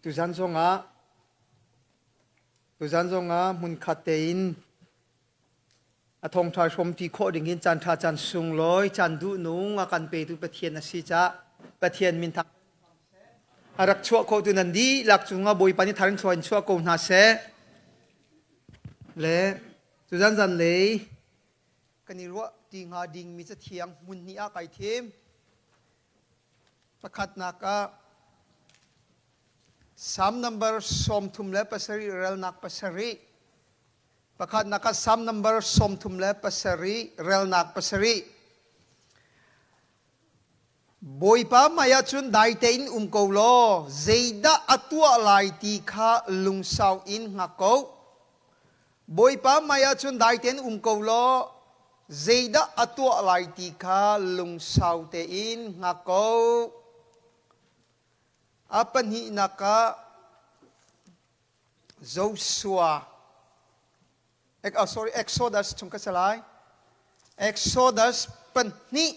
Tuzan zongah tuzan zongah hmunkhat tein a thawngṭha hrawmṭi khawh dingin caan ṭha caan sunglawi caan duhnung a kan petu Pathian a si caah Pathian min thang a rak chuah khawhtu nan dihlak cungah Bawipa nih thar in thlua in chuah ko hna seh. Le tuzan zanlei kan i ruah ti hnga dingmi cathiang hmun hnih ah kai thim. Pakhatnak ah Psalm number 37 relnak pasarih. Pakhatnak ah Psalm number 37 relnak pasarih. Bawipa hmai ah cun dai tein um ko law zeidah a tuah lai ti kha lungsau in hngak ko. Bawipa hmai ah cun dai tein um ko law zeidah a tuah lai ti kha lungsau tein hngak ko. A pahnihnak ah Joshua, oh, sorry, Exodus chung ka si lai. Exodus pahnih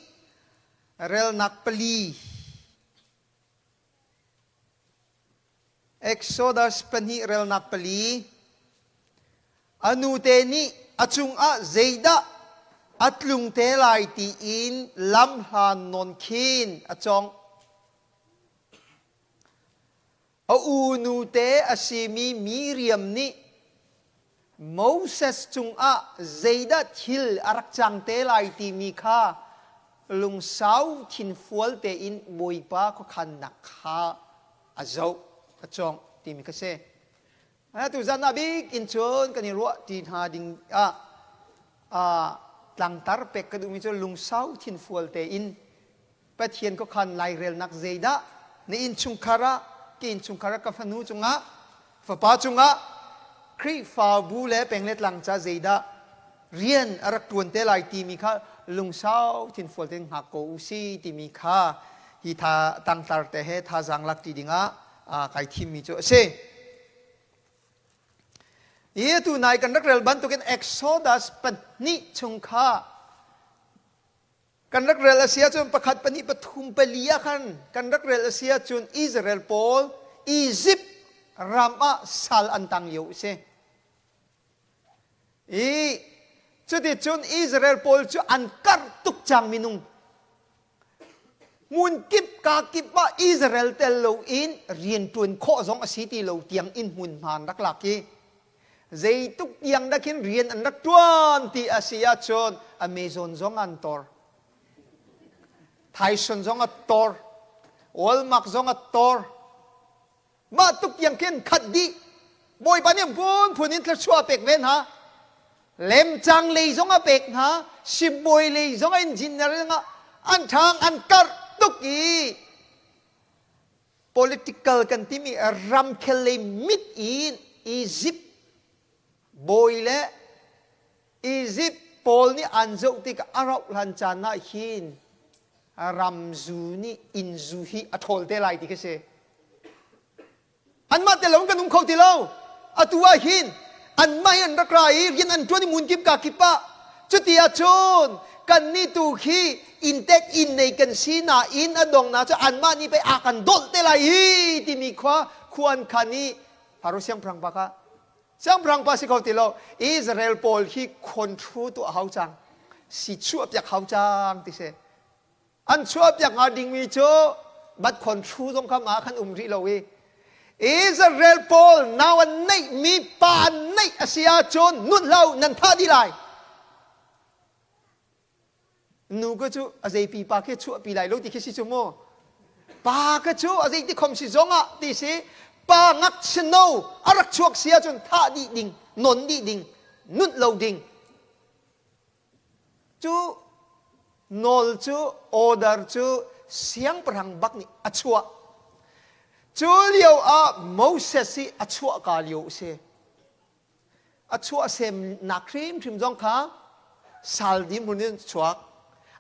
relnak pali. Exodus pahnih relnak pali. A nute nih a cungah zeidah a tlung te lai tiin lamhlan nawn khin a cawngh. A unute a simi Miriam nih Moses cungah zeidah thil a rak cang te lai timi kha lungsau thinfual tein Bawipa khuakhannak kha a zoh, a cawngh timi kha si. Atu zan ah bik in cun kan i ruah ti hna ding ah tlangtar pek ka duhmi cu lungsau thinfual tein Pathian khuakhan lairelnak zeidah na innchungkhar ah ka innchungkhar ah ka fanu cungah fapa cungah Khrihfabu le peng le tlang ca zeidah rian a rak ṭuan te lai timi kha lungsau thinfual tein hngak ko u si timi kha hi tha tangtar te he thazaang lak ṭi dingah kai thimmi cu a si. Hi atu nai kan rak rel bantukin Exodus pahnih chung kha Kan rak rel a si ahcun pakhat, pahnih, pathum, pali ah khan kan rak rel a si ahcun Israel pawl Izipt ram ah sal an tang lio a si. I cuticun Israel pawl cu an karh tuk cang minung. Hmun kip ka kip ah Israel tel loin rianṭuan khawh zong a si ti lo tiang in hmunhma an rak lak i Zeituk tiang dah khin rian an rak ṭuan ti a si ahcun Amazon zong an tor. Tyson zong a tor. Walmart zong a tor. Mah tuk tiang khin khat dih. Bawipa nih phunphun in thluachuah a pek ve hna. Lemcang lei zong a pek hna. Sibawi lei zong engineer zong an ṭhang an karh tuk i political kan timi ramkhel lei mit in Egypt bawi le Egypt pawl nih an zoh tikah a rauh hlan caan ah hin ramzu nih innzu hi a ṭhawl te lai ti khi si. Anmah te lo kan um kho ti lo. Atu ah hin anmah hi an rak ra i rian an ṭuan i mun kip ka kip ah cuti ahcun kannih tu khi inntek inn nei kan si nain a dongnak cu anmah nih pei a kan dolh te lai hi timi khua khuan khan i Faro siangpahrang pa kha siangpahrang pa si kho ti lo Israel pawl hi khonṭhu tuah hau cang si chuah piak hau cang ti si An chuahpiak hnga dingmi cu bat khon thru zong kha ma khan um rih lo i Israel pawl nau an neihmi pa an neih a si ahcun nun hlah nan thah dih lai. Nu ka cu a zeipi pa khi chuahpi lai lo ti khi si cu mu. Pa ka cu a zeiti khom si zong ah ti si pa ngakchia no a rak chuak si ahcun thah dih ding non dih ding nunh lo ding Cu nawl cu order cu siangpahrang bak nih a chuah. Cu lio ah Moses hi a chuahka lio a si. A chuahsemnak hrimhrim zong kha saldim hmun in chuak.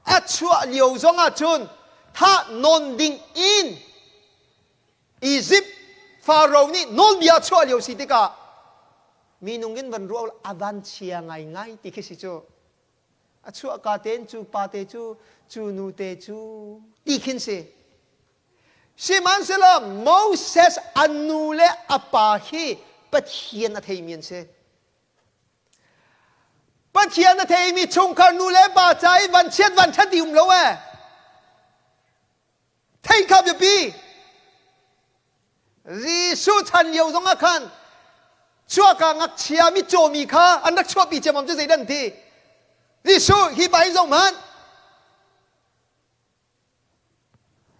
A chuah lio zong ah cun thah nawn ding in Izipt Faro nih nawlbia a chuah lio si tikah minung in van ruah a van chia ngaingai ti khi si cu. A chuahka tein cu pa te cu cu nu te cu ti khin si. Sihmanhsehlaw Moses a nu le a pa hi Pathian a theimi an si. Pathian a theimi chungkhar nu le pa ca i vanchiat vanṭhat i um lo ee. Thei kha biapi. Jesuh chan lio zong ah khan chuaka ngakchia mitcawmi kha an rak chuahpi ciammam cu zeidah an ti? Jesuh hi pa hi zohhmanh.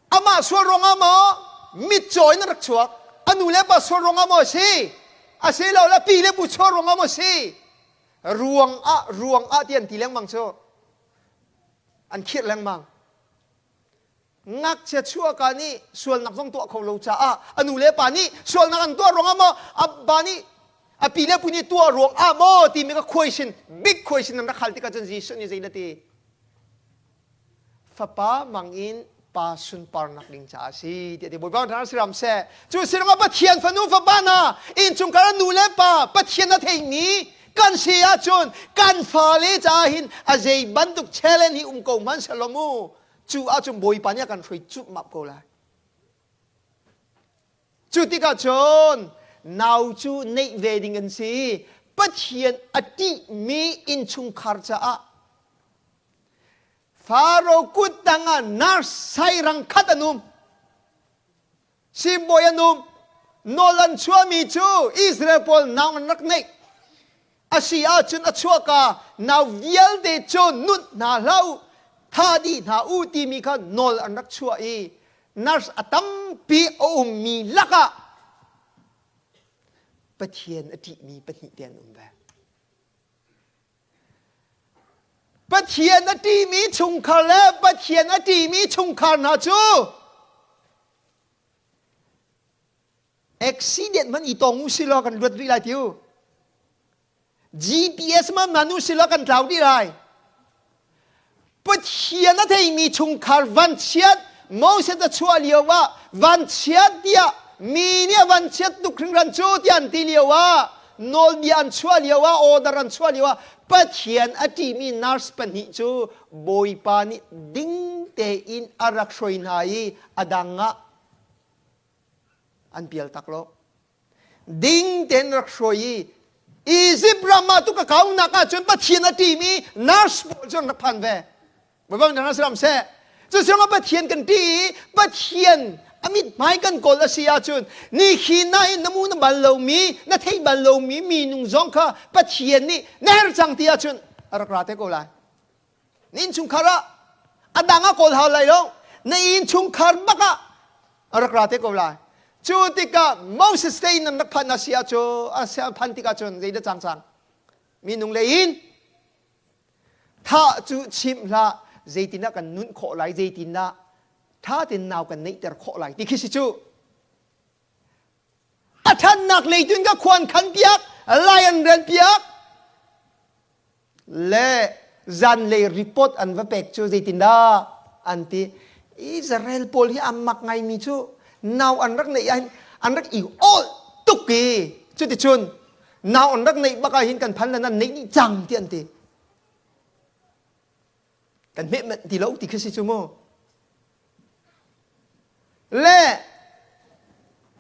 Amah sual ruangah maw mitcaw in a rak chuak? A nu le pa sual ruangah maw a si? Asilole pi le pu sual ruangah maw a si? Ruang ah ruang ah ti an ti lengmang cu. An khirh lengmang. Ngakchia chuahka nih sualnak zong tuah kho lo caah a nu le pa nih sualnak an tuah ruangah maw a pa nih a pi le pu nih tuah ruang ah maw timi ka question big question an rak hal tikah cun Jesuh nih zei na ti? Fapa mang in pa sunparnak ding caah a si tiah ti Bawipa thang si ram seh. Cu sinah Pathian fanu fapa hna innchungkhar nu le pa Pathian a theimi kan si ahcun kan fale caah hin a zei bantuk challenge hi um ko hmanh selaw mu cu ahcun Bawipa nih a kan hruai cupmap ko lai. Cu tikah cun nau cu neih ve ding an si. Pathian a ṭihmi innchungkhar caah Faro kut tangah nurse sairang khat an um. Sibawi an um. Nawl an chuahmi cu Israel pawl nau an rak neih. A si ahcun a chuahka nau vialte cu nunh hna hlah u, thah dih hna u timi kha nawl an rak chuah i nurse a tampi a ummi lakah Pathian a ṭihmi pahnihte an um ve. Pathian a ṭihmi chungkhar le Pathian a ṭihmi chungkhar hna cu accident man i tong u silaw kan luat rih lai tiu. GPS man man u silaw kan tlau dih lai. Pathian a theimi chungkhar vanchiat Moses a chuah lio ah vanchiat tiah mi nih a vanchiat tuk hringhran cu tiah an ti lio ah nawlbia an chuah lio ah order an chuah lio ah Pathian a ṭihmi nurse pahnih cu Bawipa nih ding tein a rak hruai hna i a dang ah an pial tak lo. Ding tein rak hruai i Egypt ram ah tu ka kaunak ah cun Pathian a ṭihmi nurse pawl cu an rak phan ve. Baibal nih ram seh. Cu siangah Pathian kan ṭih i Pathian a mithmai kan kawl a si ahcun ni khi na in na mu na bal lomi na theih bal lomi minung zong kha Pathian nih na herh cang ti ahcun a rak ra te ko lai. Na innchungkhar ah a dang ah kawl hau lai lo. Na innchungkhar bak ah a rak ra te ko lai. Cu tikah Moses te in nan rak phanh a si ahcun a si phan tikah cun zeidah cang cang? Minung lei in Thah cu chimh hlah, zeitindah kan nunh khawh lai, zeitindah ṭha tein nau kan neihter khawh lai ti khi si cu. A ṭhannak lei tun ka khuan khan piak, lai an rian piak, le zanlei report an va pek cu zeitindah an ti. Israel pawl hi an mak ngaimi cu nau an rak neih ahhin an rak i awlh tuk i cuticun nau an rak neih bak ah hin kan phan le nan neih dih cang ti an ti kan hmeh manh ti lo ti khi si cu mu le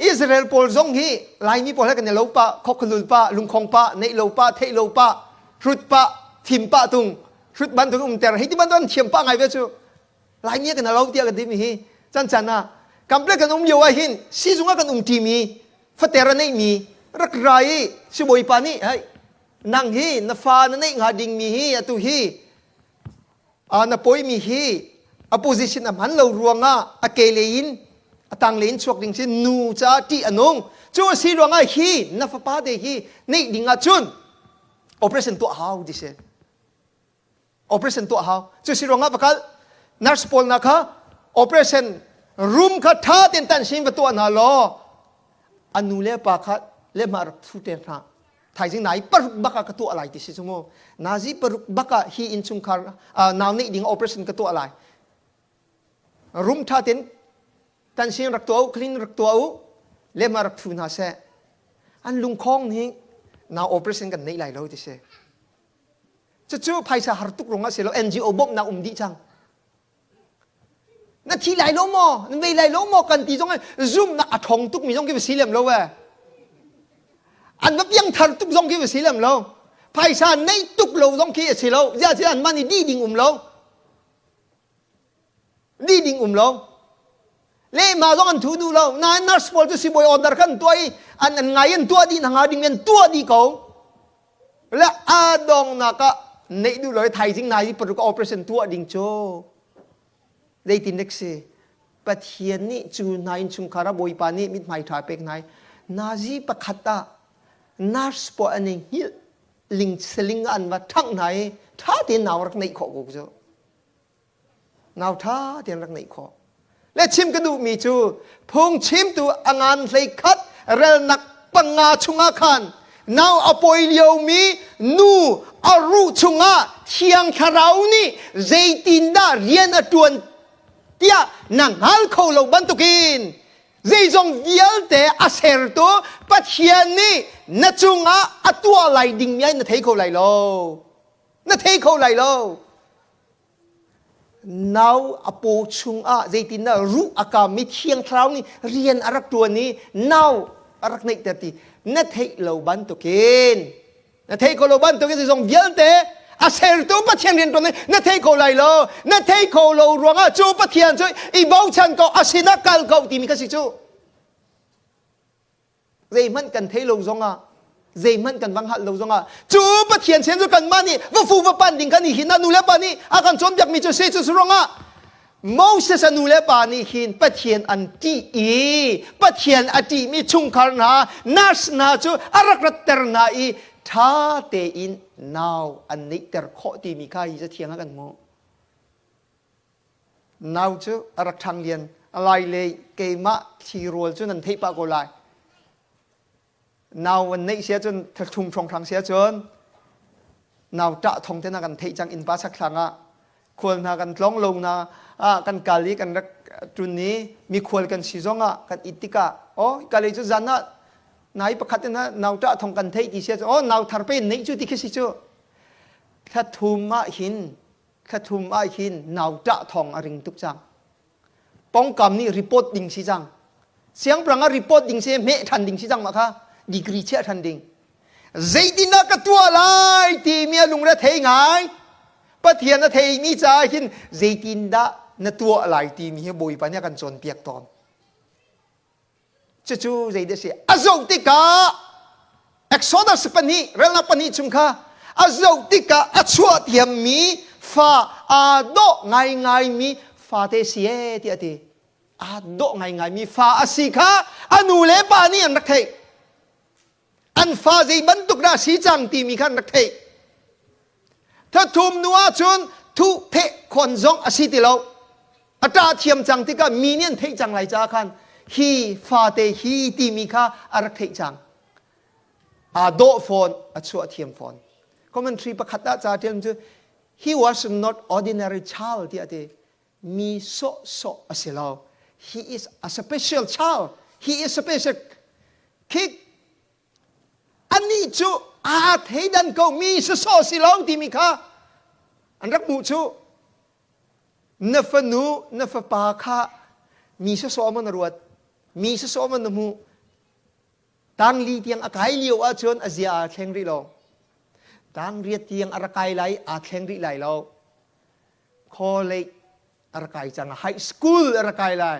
Israel pawl zong hi Laimi pawl he kan i lo pa khokhlul pa lungkhong pa neih lo pa theih lo pa hrut pa thim pa tung hrut bantuk umter hei ti bantuk an thiam pa ngai ve cu Laimi kan lo tiah kan timi hi can can ah kample kan um lio ah hin sizung ah kan um ṭimi fater a neihmi rak ra i sibawipa nih hei nang hi na fa na neih hnga dingmi hi atu hi na pawimi hi a position a hman lo ruangah a ke lei in a tang lei in chuak ding si nu caah ṭih a nung cu a si ruangah hi na fapa te hi neih ding ah cun operation tuah hau ti si Operation tuah hau. Cu si ruangah va kal. Nurse pawl na kha operation room kha tha ten tan sin va tuah hna law a nu le pa kha le ma rak thu te hna. Thaizing nai paruk baka ka tuah lai ti si chu mu. Nazi paruk baka hi innchungkhar nau neih ding operation ka tuah lai. Room tha ten tan sin rak tuah u, clean rak tuah u, le ma rak thu hna seh. An lungkhong hi nau operation kan neih lai lo ti si. Cucu phaisa har tuk rung ah si lo NGO bawmhnak um dih cang. Na thi lai lo maw? Na vei lai lo maw? Kan ti zong zumhnak a ṭhawng tukmi zong khi va si lem lo e. An va piangthar tuk zong khi va si lem lo. Phaisa neih tuk lo zong khi a si lo. Ziah ziah an man i dih ding um lo. Dih ding um lo. Lehma zong an thu duh lo. Nain nurse pawl cu sibawi order khan tuah i an an ngai an tuah dih hna ding an tuah dih ko. Le a dongnak ah neih duh lo i thaizing nai i paruk operation tuah ding cu zeitin dek si Pathian nih cu hna innchungkhar ah Bawipa nih mithmai ṭha pek hna i nazi pakhat ah nurse pawl an i hngilh ling seling ah an va ṭhangh hna i ṭha tein nau rak neih khawh ko cu nau ṭha tein rak neih khawh le chim ka duhmi cu phungchimtu a ngan hlei khat relnak panga chungah khan nau a pawi liomi nu a ruh chungah thiang thlarau nih zeitindah rian a ṭuan tiah na hngal kho lo bantukin zeizong vialte a sertu Pathian nih na cungah a tuah lai dingmi ai na thei kho lai lo na thei kho lai lo Nau a paw chungah zeitindah ruh a kammi Thiang Thlarau nih rian a rak ṭuan i nau a rak neihter ti na theih lo bantukin na theih ko lo bantukin zeizong vialte a sertu Pathian rian ṭuan na thei kho lai lo na thei kho lo ruangah cu Pathian cu i bochan ko a sinah kal ko timi kha si cu Zeihmanh kan thei lo zongah zeihmanh kan va hngalh lo zongah cu Pathian sin cu kanmah nih va fu va pan ding kan i hin a nu le pa nih a kan cawnpiakmi cu si cu ruangah Moses a nu le pa nih hin Pathian an ṭih i Pathian a ṭihmi chungkhar hna nurse hna cu a rak ratter hna i ṭha tein nau an neihter khawh timi kha hi cathiang ah kan hmuh. Nau cu a rak ṭhang lian. A lai le keimah thli rawl cu nan theih pah ko lai. Nau an neih si ahcun thum hrawnghrang si ahcun nau ṭah thong te na kan theih cang innpa chakthlang ah khual hna kan tlong lo na ah kan kal i kan rak ṭun i mikhual kan si zong ah kan it tikah oh kale cu zan ah nai pakhat in nau ṭah thong kan theih ti si ahcun oh nau thar pe neih cu ti khi si cu thla thum ah hin Thla thum ah hin nauṭah thawng a ring tuk cang. Pongkam nih report ding si cang. Siangpahrang ah report ding si hmeh ṭhan ding si cang mah kha degree chiah ṭhan ding. Zeitindah ka tuah lai timi a lungre thei ngai. Pathian a theimi caah hin zeitindah na tuah lai timi hi Bawipa nih a kan cawnpiak tawn. Cucu zeidah a si? A zoh tikah Exodus pahnih, relnak pahnih chung kha a zoh tikah a chuah thiammi fa aa dawh ngaingaimi fate si ee tiah a ti. Aa dawh ngaingaimi fa a si kha a nu le pa nih an rak theih. An fa zei bantuk dah si cang timi kha an rak theih. Thathum nu ahcun thuh pheh khon zong a si ti lo. A ṭah thiam cang tikah mi nih an theih cang lai caah khan hi fate hi timi kha a rak theih cang. Aa dawh fawn, a chuah thiam fawn. Commentary pakhat ah ca ṭial cu he was not ordinary child tiah a ti. Mi sawhsawh a si lo. He is a special child. He is special kid. Anih cu aa theidan ko mi sawsawh si lo timi kha an rak hmuh cu na fanu na fapa kha mi sawsawh maw na ruat mi sawsawh maw na hmuh tangli tiang a kai lio ahcun a zia aa thleng rih lo tangriat tiang a rak kai lai aa thleng rih lai lo college a rak kai cang high school a rak kai lai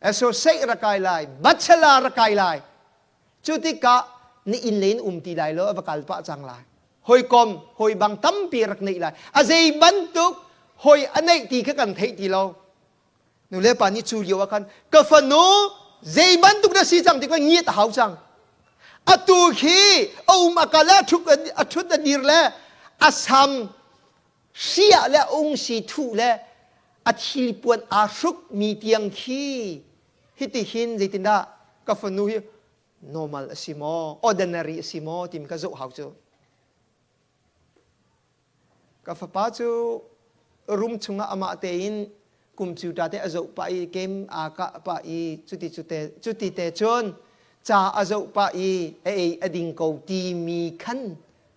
Associate rak kai lai, bachelor rak kai lai. Cu tikah na inn le in um ti lai lo, a va kal pah cang lai. Hawikom, hawi bang tampi rak neih lai. A zei bantuk hawi a neih ti kha kan theih ti lo. Nu le pa nih cu lio ah khan ka fanu zei bantuk na si cang ti kha ngiat a hau cang. Atu khi a um a kal a thut a dir le a sam Hriah le ungsi thuh le a thilpuan aa hrukmi tiang khi hitihin zeitindah ka fanu hi normal a si maw ordinary a si maw timi kha zoh hau cu ka fapa cu room chungah amah tein computer te a zoh pah i game aa kah pah i cuti cute cuti te cun ca a zoh pah i a ei a ding ko timi khan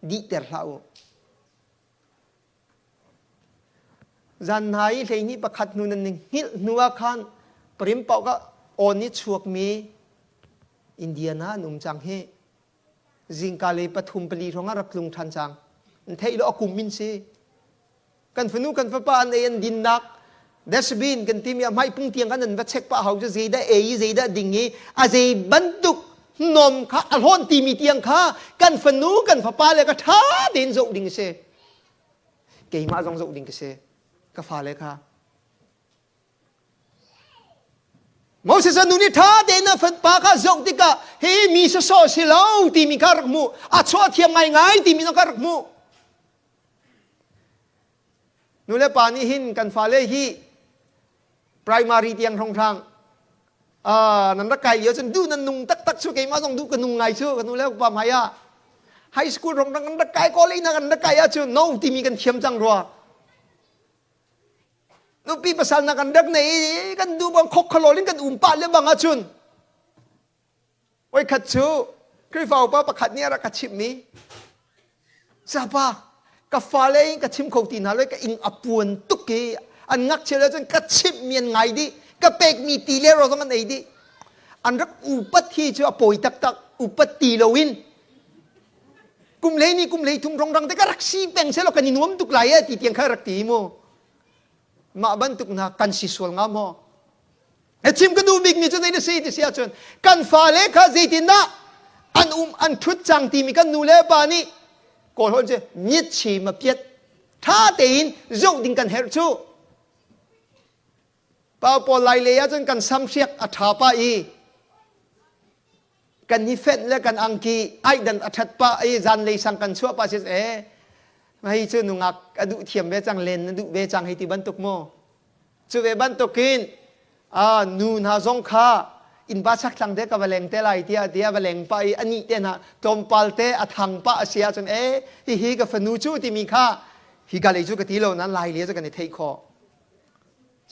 dihter hlah u. Zan hna i hleihnih pakhat hnu nan hngilh hnu ah khan parim paoh ka awn i chuakmi Indiana an um cang hi. Zingka lei pathum pali hrawng ah rak tlung ṭhan cang. An theih lo a kum in si. Kan fanu kan fapa an ei an dinnak dustbin kan timi a hmai pung tiang kan an va check pah hau cu zeidah ei i zeidah ding i a zei bantuk nom kha a hlawn timi tiang kha kan fanu kan fapa le ka ṭha tein zoh ding a si. Keimah zong zoh ding ka si. Ka fale kha. Moses a nu nih ṭha tein a fapa kha zoh tikah hi mi sawsawh si lo timi kha rak hmuh. A chuah thiam ngaingai timi zong kha rak hmuh. Nu le pa nih hin kan fale hi primary tiang hrawnghrang nan rak kai lio cun duh nan nung taktak cu keimah zong duh ka nung ngai cu ka nu le pa hmai ah high school hrawnghrang kan rak kai college na kan rak kai ahcun no timi kan thiam cang rua. Nupi pasal na kan rak nei i kan duh bang khok khalol in kan um pah le bang ahcun oi khat cu Khrihfa upa pakhat nih a rak ka chimhmi Sapa ka fale in ka chim kho ti hna lo ka ing a puan tuk i an ngakchia le cun ka chimhmi an ngai dih ka pekmi ti le rawl zong an ei dih an rak upat hi cu a pawi taktak upat ti loin kum hlei ni kum hlei thum rongrang te ka rak si peng selaw kan i nuam tuk lai e ti tiang kha rak ti mu mah bantuk hna kan si sual nga maw e chim ka duh bik mi cu zei na si ti si ahcun kan fale kha zeitindah an um an thut cang timi kan nu le pa nih kawl hon cu myit chi ma piat tha tein zoh ding kan herh cu pa pawl lai lei ahcun kan samhriak a tha pa i Kan hi fenh le kan angki aidan a ṭhat pah i zanlei sang kan chuah pah si eh hei cu nungak a duh thiam ve cang len na duh ve cang hei ti bantuk maw cu ve bantukin nu hna zong kha innpa chakthlang te ka va leng te lai tiah tiah va leng pah i anih te hna tlawmpal te a thang pah a si ahcun eh hihi ka fanu cu timi kha hi ka lei cu ka ti lo nan lai le cu kan i theih khawh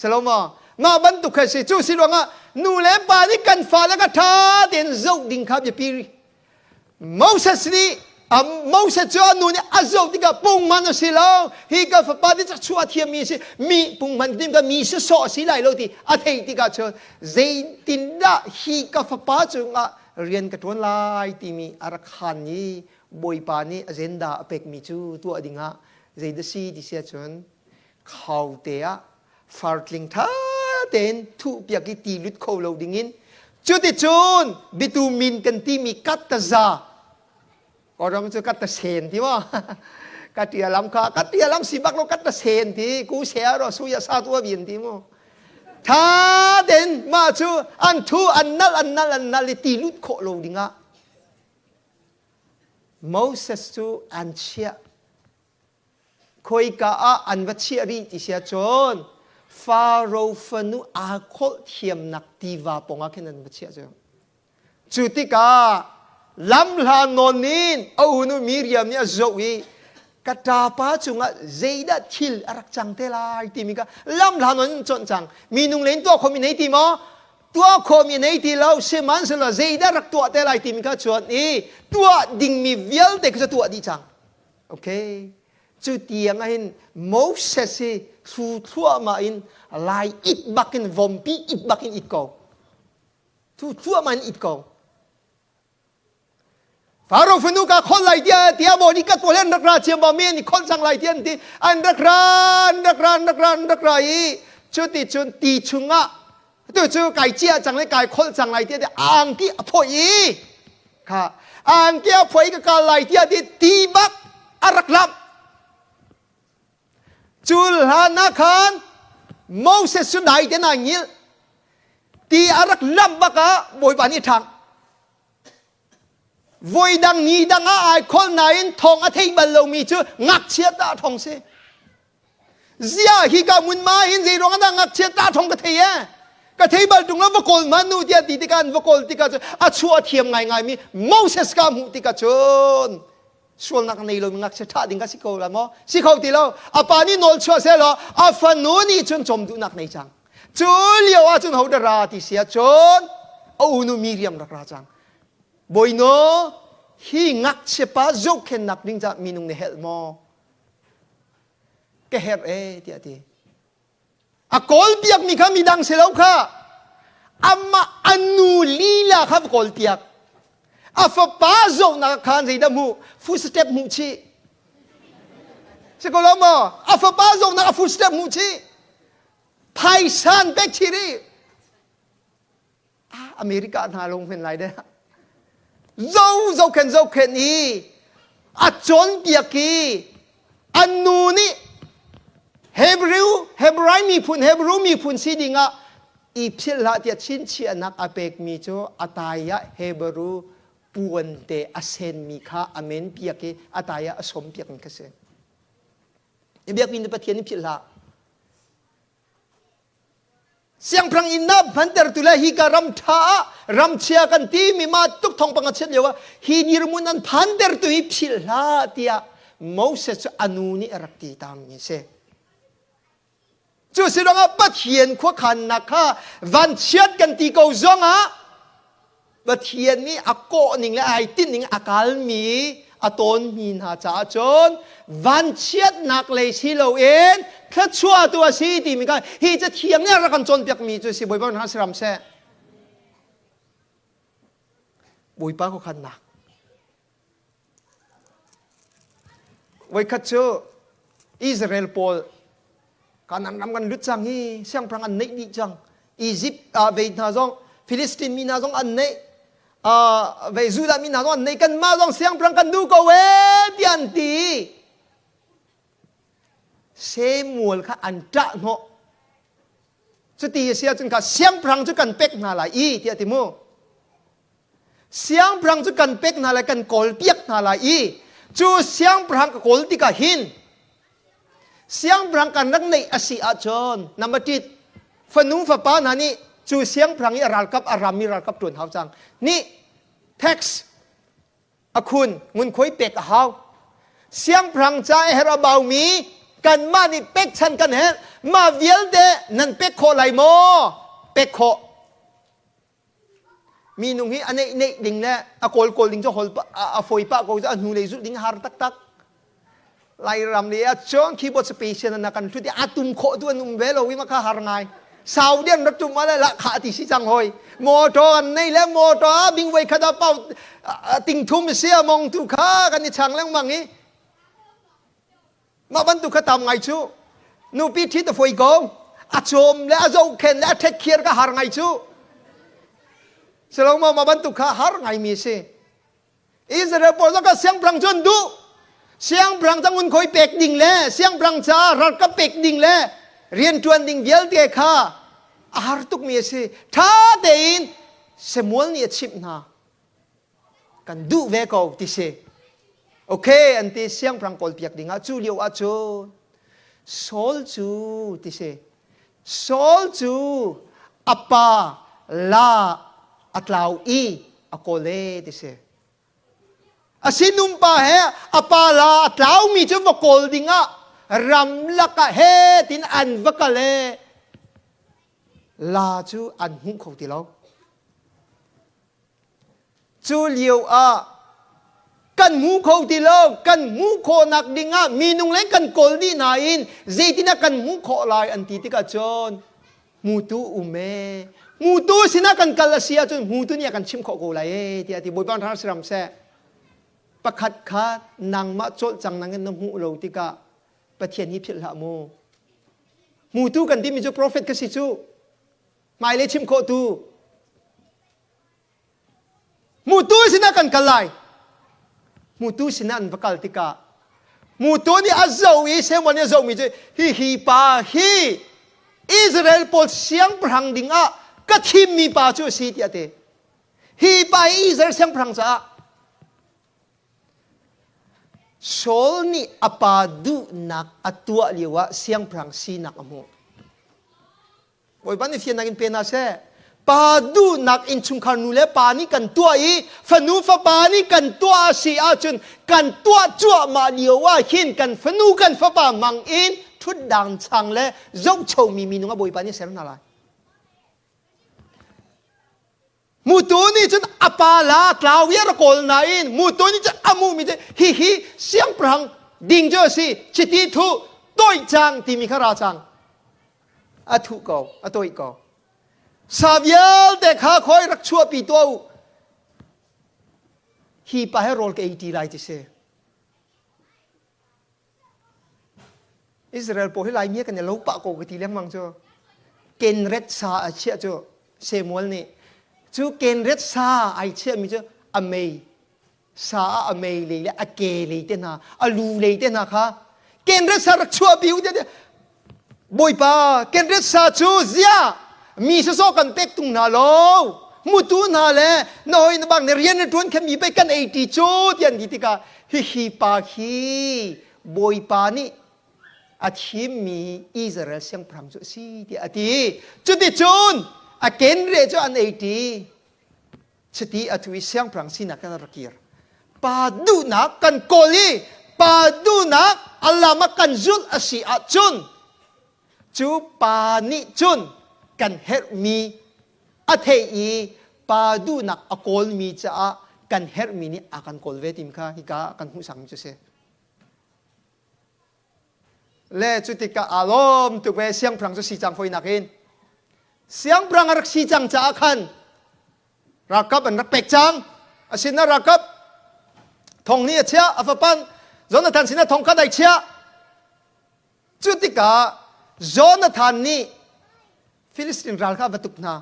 Salomo mah bantuk kha si cu si ruangah nu le pa nih kan fale kha ṭha tein zoh ding kha biapi Moses nih Moses cu a nu nih a zoh tikah pungman a si lo hi ka fapa ti chuah thiammi si mi pungman tim ka mi sawsawh a si lai lo ti a theih tikah cun zeitindah hi ka fapa cungah rian ka ṭuan lai timi a rak khan i Bawipa nih agenda a pekmi cu tuah dingah zeidah si ti si ahcun khaute ah fartling ṭha tein thuhpiak i ti lut kho lo dingin cuticun bitumin kan timi kattaza Kawlram cu kattasen ti maw ka ṭialam kha ka ṭialam si bak lo kattasen ti ku se ro su ya sa tu bin ti mu ṭha tein mah cu an thu an nal an nal an nal i ti lut khawh lo dingah Moses cu an chiah Khoika ah an va chiah rih ti si ahcun Faro fanu aa kholh thiamnak tiva pawngah khin an va chiah cu. Cu tikah lamhla nawn in a unu Miriam nih a zoh i ka ṭapa cungah zeidah thil a rak cang te lai timi kha lamhla nawn in conh cang. Minung lei in tuah khawhmi nei ti maw? Tuah khawhmi nei ti lo sihmanhsehlaw zeidah rak tuah te lai timi kha cuan i tuah dingmi vialte kha cu tuah dih cang. Okay. Cu tiang ahhin Moses hi thlu thluahmah in lai it bakin vompi it bakin it ko. Thu thluahmah in it ko. Faro fanu ka khol lai tia tia bo ni kat pawl an rak ra chiam ba mi an khol cang lai ti an ti an rak ra an rak ra an rak ra an rak ra i cuti cun ti chungah tu cu kai chia cang lai kai khol cang lai tia angki a phoi i kha angki a phoi ka kal lai tiah ti ti bak a rak lamh cu hlan ah khan Moses cu dai te na ngil ti a rak lamh bak ah Bawipa nih ṭhang voi dang ni dang ah ai khol nain thawng a thei bal lomi cu ngakchia ta thong si Ziah hi ka mun ma hin zei ruang dah ngakchia ta thong ka thei e ka thei bal tung lo va kawl ma nu tiah ti tikah an va kawl tikah cun a chuah thiam ngai ngai mi Moses ka hmuh tikah cun sualnak nei lo mi ngakchia thah ding ka si ko la maw si kho ti lo a pa nih nawl chuah seh law a fanu nih cun cawm duhnak nei cang cu lio ah cun ho da ra ti sia cun a unu Miriam rak ra cang bawino hi ngakchia pa zohkhennak ding ca minung nih helh maw ka herh ee tiah a ti. A kawl piakmi kha midang si lo kha amah a nu lila kha va kawl piak. A fapa zohnak khan zeidah hmuh? Footstep hmuh chih. Si ko lo maw? A fapa zohnak a footstep hmuh chih. Phaisan pek chih rih. Ah, America hna lung men lai deh. Zo zohkhen zohkhen i a cawnpiak i an nu nih Hebrew Hebrai miphun Hebrew miphun si dingah i philh hlah tiah chinchiahnak a pekmi cu a tai ah Hebrew puan te a senmi kha a men piak i a tai ah a som piakmi kha si. I biakmi na Pathian i philh hlah. Siangpahrang inn ah hmantertu le hika ram ṭha ah ramchia kan ti mi ma tuk thawngpang a chiat lio ah hi dirhmun an phantertu hi philh hlah tiah Moses cu a nu nih a rak ti tami a si. Cu si ruangah Pathian khuakhannak kha vanchiat kan ti ko zongah Pathian nih a kawh ning le ai tinh ning a kalmi a tawnmi hna caah cun vanchiatnak lei si loin thluachuah tu a si timi kha hi cathiang nih a rak kan cawnpiakmi cu si Bawipa hna siram seh. Bawipa khuakhannak. Voikhat cu Israel pawl Kanaan ram kan lut cang hi siangpahrang an neih dih cang. Egypt ah vei hna zong Philistine mi hna zong an neih vei Judah mi hna zong an neih kanmah zong siangpahrang kan duh ko ee tiah an ti. Samuel kha an ṭah hnawh. Cuti a si ahcun kha siangpahrang cu kan pek hna lai i tiah ti mu. Siangpahrang cu kan pek hna lai kan kawlpiak hna lai i cu siangpahrang ka kawl tikah hin siangpahrang kan rak neih a si ahcun number tit fanu fapa hna nih cu siangpahrang i a ralkap a rammi ralkap ṭuan hau cang nih tax a khun ngunkhuai pek a hau siangpahrang ca i herh a baumi kanmah nih pekchan kan herh mah vialte nan pek khawh lai maw pek khawh Minung hi a neih neih ding le a kawl kawl ding cu hol a fawi pah ko cu a hnu lei zulh ding har taktak. Lairam le a cun keyboard special na kan hlut i a tum khawh tu an um ve lo i ma kha har ngai. Saudi an rak tum ale la kha ti si cang hoi. Motor an nei le motor bing voi khat a pau ting thum si a mong tu kha kan i chang lengmang i Mah bantuk kha tam ngai cu. Nupi ṭhit a fawi ko. A cawm le a zohkhenh le a ṭhekhiar ka har ngai cu. Silo maw mah bantuk kha har ngaimi a si. Israel pawl zong kha siangpahrang cu an duh. Siangpahrang ca ngunkhuai pek ding le siangpahrang ca ralkap pek ding le rianṭuan ding vialte kha a har tukmi a si. Ṭha tein Samuel nih a chimh hna. Kan duh ve ko ti si. Okay an ti siangpahrang kawlpiak dingah cu lio ah cun Saul cu ti si. Saul cu a pa la a tlau i a kawl e ti si. A sinum pa he a pa la a tlaumi cu va kawl dingah ramlak ah he tin an va kal e la cu an hmu kho ti lo. Cu lio ah kan hmu kho ti lo, kan hmuh khawhnak dingah minung le kan kawl dih nain zeitinah kan hmuh khawh lai an ti tikah cun hmutu um ee hmutu sinah kan kal a si ahcun hmutu nih a kan chimh khawh ko lai ee tiah ti Bawipa hram siram seh pakhat kha nangmah cawlcang nang in na hmuh lo tikah Pathian hi philh hlah mu hmutu kan timi cu prophet ka si cu hmailei chim khawh tu Mutu sinah kan kal lai. Mutu sinah an va kal tikah mutu nih a zoh i Samuel nih a zohmi cu hihi pa hi Israel pawl siangpahrang dingah ka thimmi pa cu a si tiah a ti. Hi pa hi Israel siangpahrang caah Saul nih a pa duhnak a tuah lioah siangpahrang sinak a hmuh. Bawipa nih fiannak in pe hna seh. Pa duhnak innchungkhar nu le pa nih kan tuah i fanu fapa nih kan tuah a si ahcun kan tuah cuahmah lio ah hin kan fanu kan fapa mang in ṭhutdang chang le zohchomi minung a Bawipa nih ser hna lai. Mutu nih cun a pa la tlau i a ra kawl nain mutu nih cun a hmuhmi cu hihi siangpahrang ding cu a si chiti thuh toih cang timi kha ra cang. A thuh ko, a toih ko. Sa vialte kha khoi rak chuahpi tuah u. Hi pa he rawl ka ei ṭi lai ti si. Israel pawl hi Laimi kan i lo pah ko ka ti lengmang cu. Kenret sa a chiah cu Samuel nih cu kenret sa ai chiahmi cu a mei sa ah a mei lei le a ke lei te hna a lu lei te hna kha kenret sa rak chuahpi u tiah Bawipa kenret sa cu zia mi sawsawh kan pek tung hna lo mutu hna le na hoi na bang ne rian na tuan kha mi pei kan ei ti cu tian ti tikah hihi pa hi Bawipa nih a thimmi Israel siangpahrang cu a si tiah a ti cuticun a kenre cu an ei ti chiti a thu i siangpahrang sinak kan rak kir pa duhnak kan kawl i pa duhnak a lam a kan zulh a si ahcun cu pa nih cun kan herhmi a thei i pa duhnak a kawlmi caah kan herhmi nih a kan kawl ve tim kha hika kan hmuhsakmi cu si. Le cu tikah aa lawm tuk ve siangpahrang cu si cang fawinak in. Siangpahrang a rak si cang caah khan ralkap an rak pek cang. Asina ralkap thong nih a chiah a fapan Jonathan sinah thong khat ai chiah. Cu tikah Jonathan nih Filistin ral kha a va tuk hna.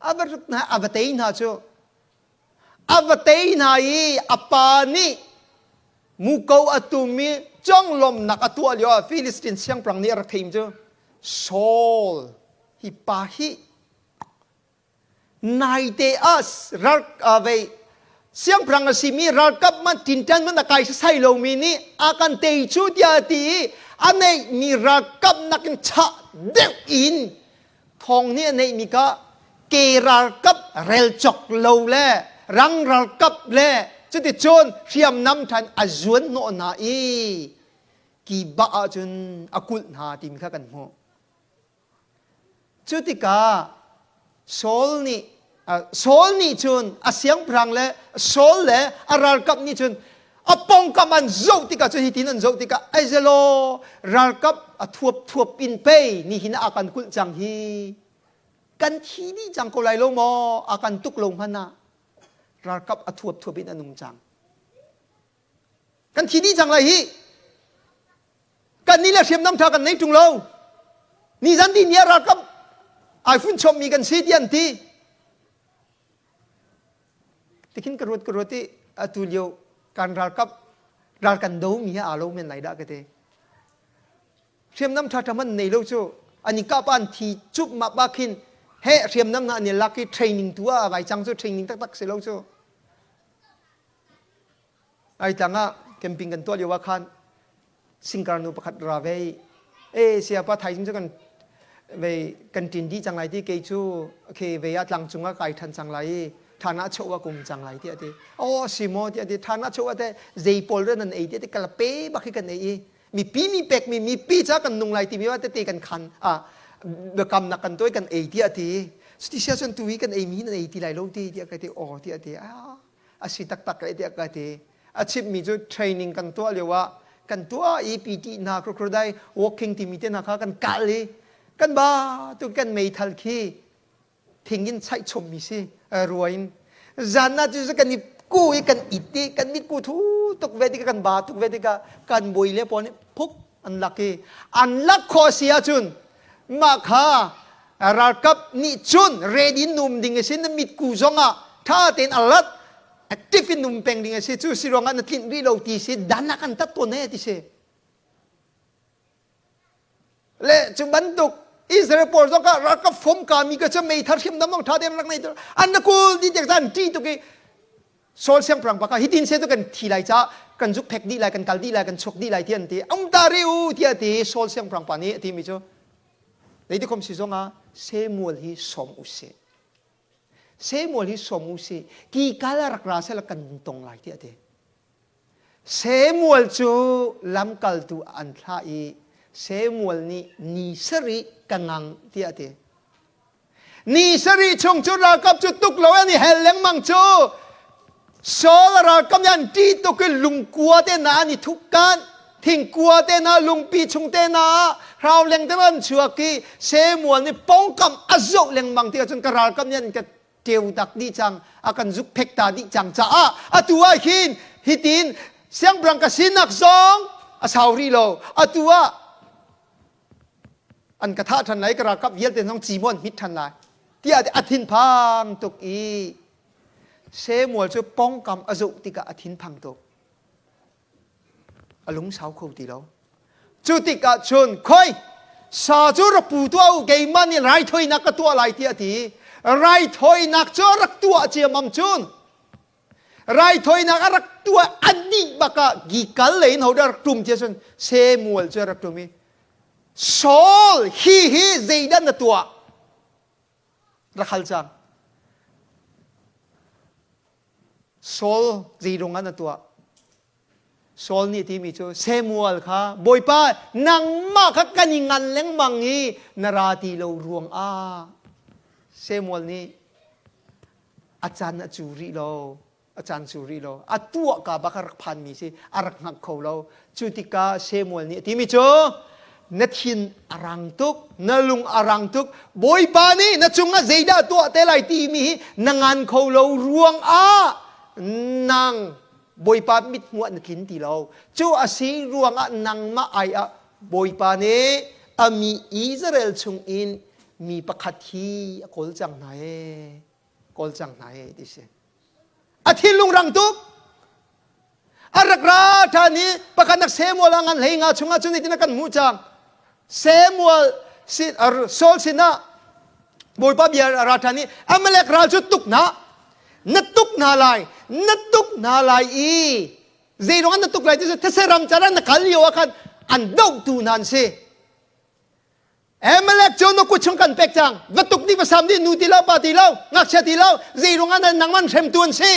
A va tuk hna, a va tei hna cu. A va tei hna i a pa nih muko a tum i conglawmhnak a tuah lio ah Filistin siangpahrang nih a rak theim cu Saul hi pa hi Naite ah ral vei siangpahrang a simi ralkap man tinṭan man a kai sasai lomi nih a kan tei cu tiah a ti i a neihmi ralkap nakin chah deuh in thawng nih a neihmi kha ke ralkap rel cawk lo le rang ralkap le cuticun hriamnam ṭhan a zuan hnawh hna i ki bah ahcun a kulh hna timi kha kan hmuh. Cu tikah Saul nih Saul nih cun a siangpahrang le Saul le a ralkap nih cun a pawngkam an zoh tikah cun hitin an zoh tikah aizelaw ralkap a thuap thuap in pei nihin ah a kan kulh cang hi kan thi dih cang ko lai lo maw a kan tuk lo hmanh ah ralkap a thuap thuap in an um cang kan thi dih cang lai hi Kan nih le hriamnam ṭha kan nei ṭung lo. Nizan ti ni ah ralkap ai fun chommi kan si ti an ti. Tikhin ka ruat ka ruat i atu lio kan ralkap ral kan do mi hi aa lo men lai dah ka ti. Hriamnam ṭha ṭha man nei lo cu an i kap an thi cup map ah khin he hriamnam hna an i lak i training tu ah vai cang cu training taktak si lo cu. Ai tlang ah camping kan tuah lio ah khan singkar nu pakhat ra ve i e siapa thaizing cu kan vei kan ṭin dih cang lai ti kei cu okay vei ah tlang cung ah kai ṭhan cang lai i thana cho ah kum cang lai ti a ti oh si maw ti a ti thana cho ah te zei pawl re nan ei ti a ti kala pe bak hi kan ei i mipi mi pek mi mipi ca kan nung lai ti mi tete kan khan a biakam nak kan tuai kan ei ti a ti ti sia cun tu hi kan ei mi nan ei ti lai lo ti tiah ka ti oh ti a ti ah a si taktak eh tiah ka ti. A chimmi cu training kan tuah lio ah kan tuah i PT hna crocodile walking timi te hna kha kan kal i kan ba tu kan meithal khi thing in chaih chommi si rua in zan ah cu kan i ku i kan it i kan mit ku thu tuk ve tikah kan ba tuk ve tikah kan bawi le pawl nih phuk an lak i an lak khawh si ahcun mah kha ralkap nih cun ready num ding a si na mitku zong ah tha tein a lat active in num peng ding a si cu si ruangah na tlinh rih lo ti si dan ah kan tat tawn he ti si le cu bantuk Israel pawl zong ka ralkap fom ka mi ka cu meithal hriamnam zong tha tein rak nei an na kul di tiak an ṭi tuk i Saul siangpahrang pa kha hitin se tu kan thi lai ca kan zuk phek dih lai kan kal dih lai kan chuak dih lai ti an ti um ta ri u tiah ti Saul siangpahrang pa nih a ti mi cu Zeitikhom si zongah Samuel hi sawm u sih. Samuel hi sawm u sih. Ki kal a rak ra sehla kan tong lai tiah a ti. Samuel cu lamkaltu an thlah i Samuel nih ni sarih ka ngang tiah a ti. Ni sarih chung cu ralkap cu tuk lo an i hel lengmang cu Saul ralkap nih an ṭih tuk i lungkua te hna an i thup kan. Thingkua te hna, lungpi chung te hna ah hrau leng te an chuak i Samuel nih pawngkam a zoh lengmang tikah cun ka ralkap nih an ka ṭeu tak dih cang, a kan zukphek ta dih cang caah atu ah hin hitin siangpahrang ka sinak zong a sau rih lo. Atu ah an ka thah ṭhan lai, ka ralkap vialte zong ci maw an hmit ṭhan lai tiah a thinphang tuk i Samuel cu pawngkam a zoh tikah a thinphang tuk. A lungsau kho ti lo. Cu tikah cun khoi sa cu rak pu tuah u keimah nih raithawinak ka tuah lai tiah a ti. Raithawinak cu a rak tuah ciammam cun raithawinak a rak tuah a dih bak ah Gikal lei in hodah rak ṭum tiah cun Samuel cu a rak ṭum i Saul hi hi zeidah na tuah rak hal cang. Saul zeirung ah na tuah? Saul nih timi cu Samuel kha Bawipa nangmah kha kan i ngan lengmang i na ra ti lo ruang ah Samuel nih a caan a cu rih lo a caan cu rih lo a tuah ka bak a rak phanmi si a rak hngak kho lo cu tikah Samuel nih a timi cu na thin a rang tuk na lung a rang tuk Bawipa nih na cungah zeidah tuah te lai timi hi na ngan kho lo ruangah nang Bawipa mithmuh ah na tlin ti lo cu a si ruangah nangmah ai ah Bawipa nih a mi Israel chungin mi pakhat hi a kawl cang hna ee kawl cang hna ee ti si A thinlung rang tuk. A rak ra ṭhan i pakhat nak Samuel a ngan hlei nga chungah cun hitin a kan hmuh cang. Samuel sin Saul sinah Bawipa bia a ra ṭhan i Amalek ral cu tuk hna na tuk hna lai na tuk hna lai i zeiruang na tuk lai ti cu these ram car ah na kal lio ah khan an dohtu hna an si. Amalek cu na kut chung kan pek cang. Va tuk dih va sam dih nu ti lo pa ti lo ngakchia ti lo zei ruangah na nangman hremtu an si.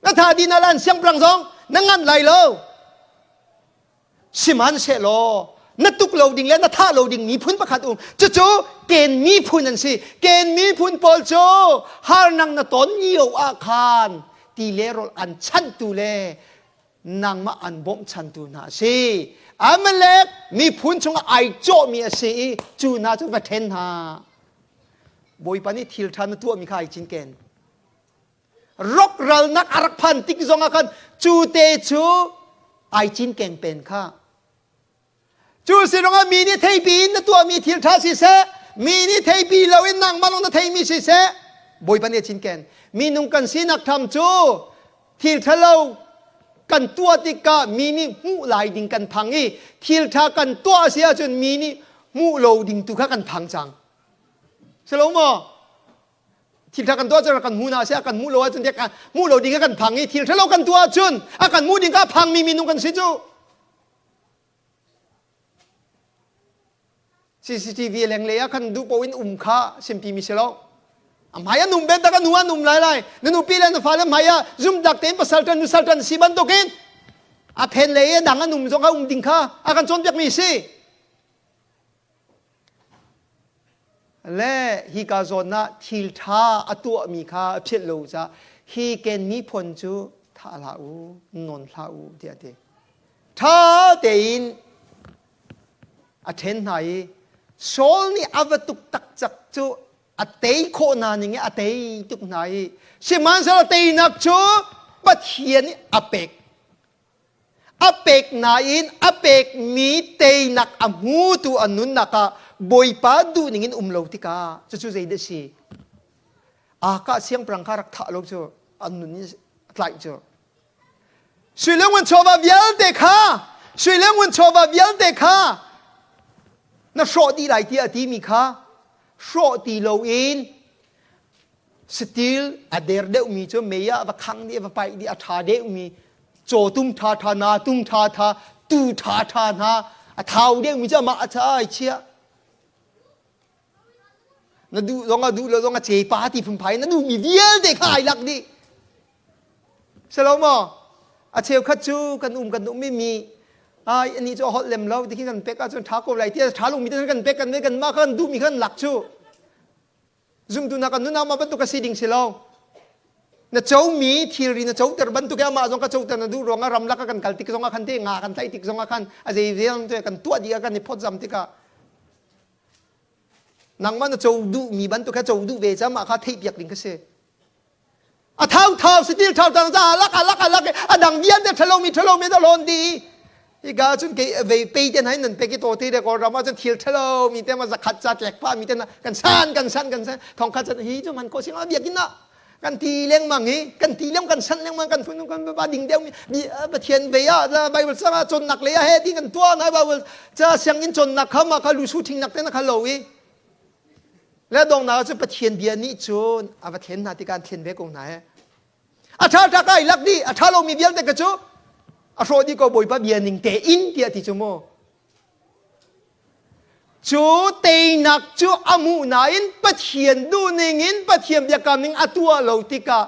Na tha di na lan siangpahrang zong na ngan lai lo. Sihmanhsehlaw na tuk lo ding le na thah lo ding miphun pakhat um. Cucu Ken miphun an si. Ken miphun pawl cu harnang na ton lio ah khan ti le rawl an chanhtu le nangmah an bawmhchantu hna a si. Amalek miphun chungah ai cawhmi a si i cu hna cu va ṭhen hna. Bawipa nih thil ṭha na tuahmi kha ai cinken. Rokralnak a rak phan tik zongah khan cu te cu ai cinken pen kha. Cu si ruangah mi nih theipi in na tuahmi thil ṭha siseh, mi nih theipi loin nangmah lawng na theimi siseh, Bawipa nih a cinken. Minung kan sinak tham cu thil ṭhalo kan tuah tikah mi nih hmuh lai ding kan phang i thil ṭha kan tuah a si ahcun mi nih hmuh lo ding tu kha kan phang cang. Si lo maw? Thil ṭha kan tuah cun kan hmu hna seh, a kan hmuh lo ahcun hmuh lo ding kha kan phang i thil ṭhalo kan tuah ahcun a kan hmuh ding kha a phangmi minung kan si cu. CCTV lenglei ah khan duh paoh in um kha simpi mi si lo. A hmai an um ben tak a nu an um lai lai. Na nupi le na fale hmai ah zumdak tein pasal ṭan nusal ṭan si bantukin a phen lei a dang an um zong a um ding kha a kan cawnpiak mi si. Le hika zawn ah thil ṭha a tuahmi kha a philh lo caah hi ken miphun cu thah hlah u, nawn hlah u tiah a ti. Ṭha tein a ṭhen hna i Saul nih a va tuk takcak cu a tei khawh hna ning i a tei tuk hna i sihmanhsehlaw teinak cu Pathian nih a pek. A pek nain a pekmi teinak a hmutu a nunnak ah Bawipa duhning in um lo tikah cucu zeidah si? Aka siangpahrang kha rak thah lo cu an nun in a tlaih cu. Sui le ngun chawva vialte kha sui le ngun chawva vialte kha na hrawh dih lai tiah a timi kha hrawh ti loin Satil a der deuhmi cu mei ah va khang dih va paih dih a ṭha deuhmi cawtum ṭhaṭha na tum ṭhaṭha tu ṭhaṭha hna a thau deuhmi cu amah a ai chiah. Na duh zong a duh lo zong a cepa ti phunphai na duhmi vialte kha ai lak dih. Si lo maw? A cheukhat cu kan um kan um i mi ai ani cu a holh lem lo ti khi kan pek ahcun ṭha ko lai ti ṭha lomi te kan pek kan kan mah kan duhmi khan lak cu. Zumtu na kan nunau ma bantuk a si ding si lo. Na comi thilri na coter bantuk amah zong ka coter na duh ruangah ramlak ah kan kal tik zongah khan te nga kan tlaih tik zongah khan a zei vialte kan tuah dih ah kan i phawtzam tikah nangmah na co duhmi bantuk kha co duh ve cam ah kha theih piak ding kha si. A thau thau satil thau tang za alak alak alak a dang vialte thalomi thalomi da lawn di hika cun kei vei pei ten hai nan pek i to te de ko ram ah cun thil thalo mi te ma zakhat cha tlek pa mi te na kan san kan san kan san thong khat chan hi cu man ko sing a biakin ah kan ti lengmang hi kan ti leng kan san lengmang kan phun kan ba ding deuh mi Pathian ve ah Bible chang ah cawnnak le ah he ti kan tuah na Bible cha sianginn cawnnak kha ma kha lusu thing nak te na kha lo i le dongnak cu Pathian bia nih cun a va thlen hna tikah an thlen ve ko hna he a ṭha ṭha kai lak dih a ṭha lomi vialte ka cu a hrawh dih ko Bawipa bia ning te in tiah ti cu mu Cu teinak cu a hmuh nain Pathian duhning in Pathian biakam ning a tuah lo tikah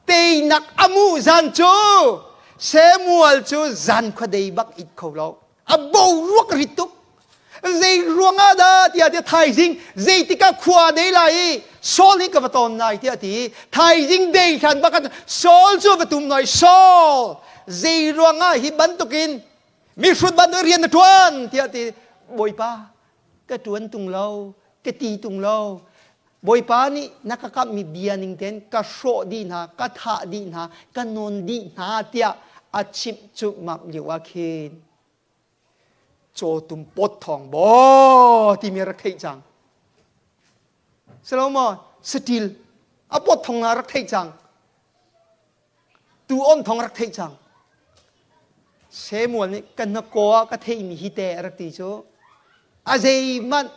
teinak a hmuh zan cu Samuel cu zan khuadei bak it kho lo. A boruak rit tuk. Zei ruangah dah tiah tiah thaizing zeitikah khua dei lai i Saul hi ka va tawn lai tiah ti thaizing dei hlan bak Saul cu va tum noi Saul zei ruangah hi bantukin mihrut bantuk rian na ṭuan tiah ti Bawipa ka ṭuan tung lo ka ti tung lo Bawipa nih na ka kamhmi bia ning tein ka hrawh dih hna ka thah dih hna ka nawn dih hna tiah a chimh cupmap lio ah khin cawtum pawt thawng baw timi rak theih cang Salomo saṭil a pawt thawng na rak theih cang Tu on thong rak theih cang. Samuel nih ka hnakaw ah ka theihmi hi te a rak ti cu a zeihmanh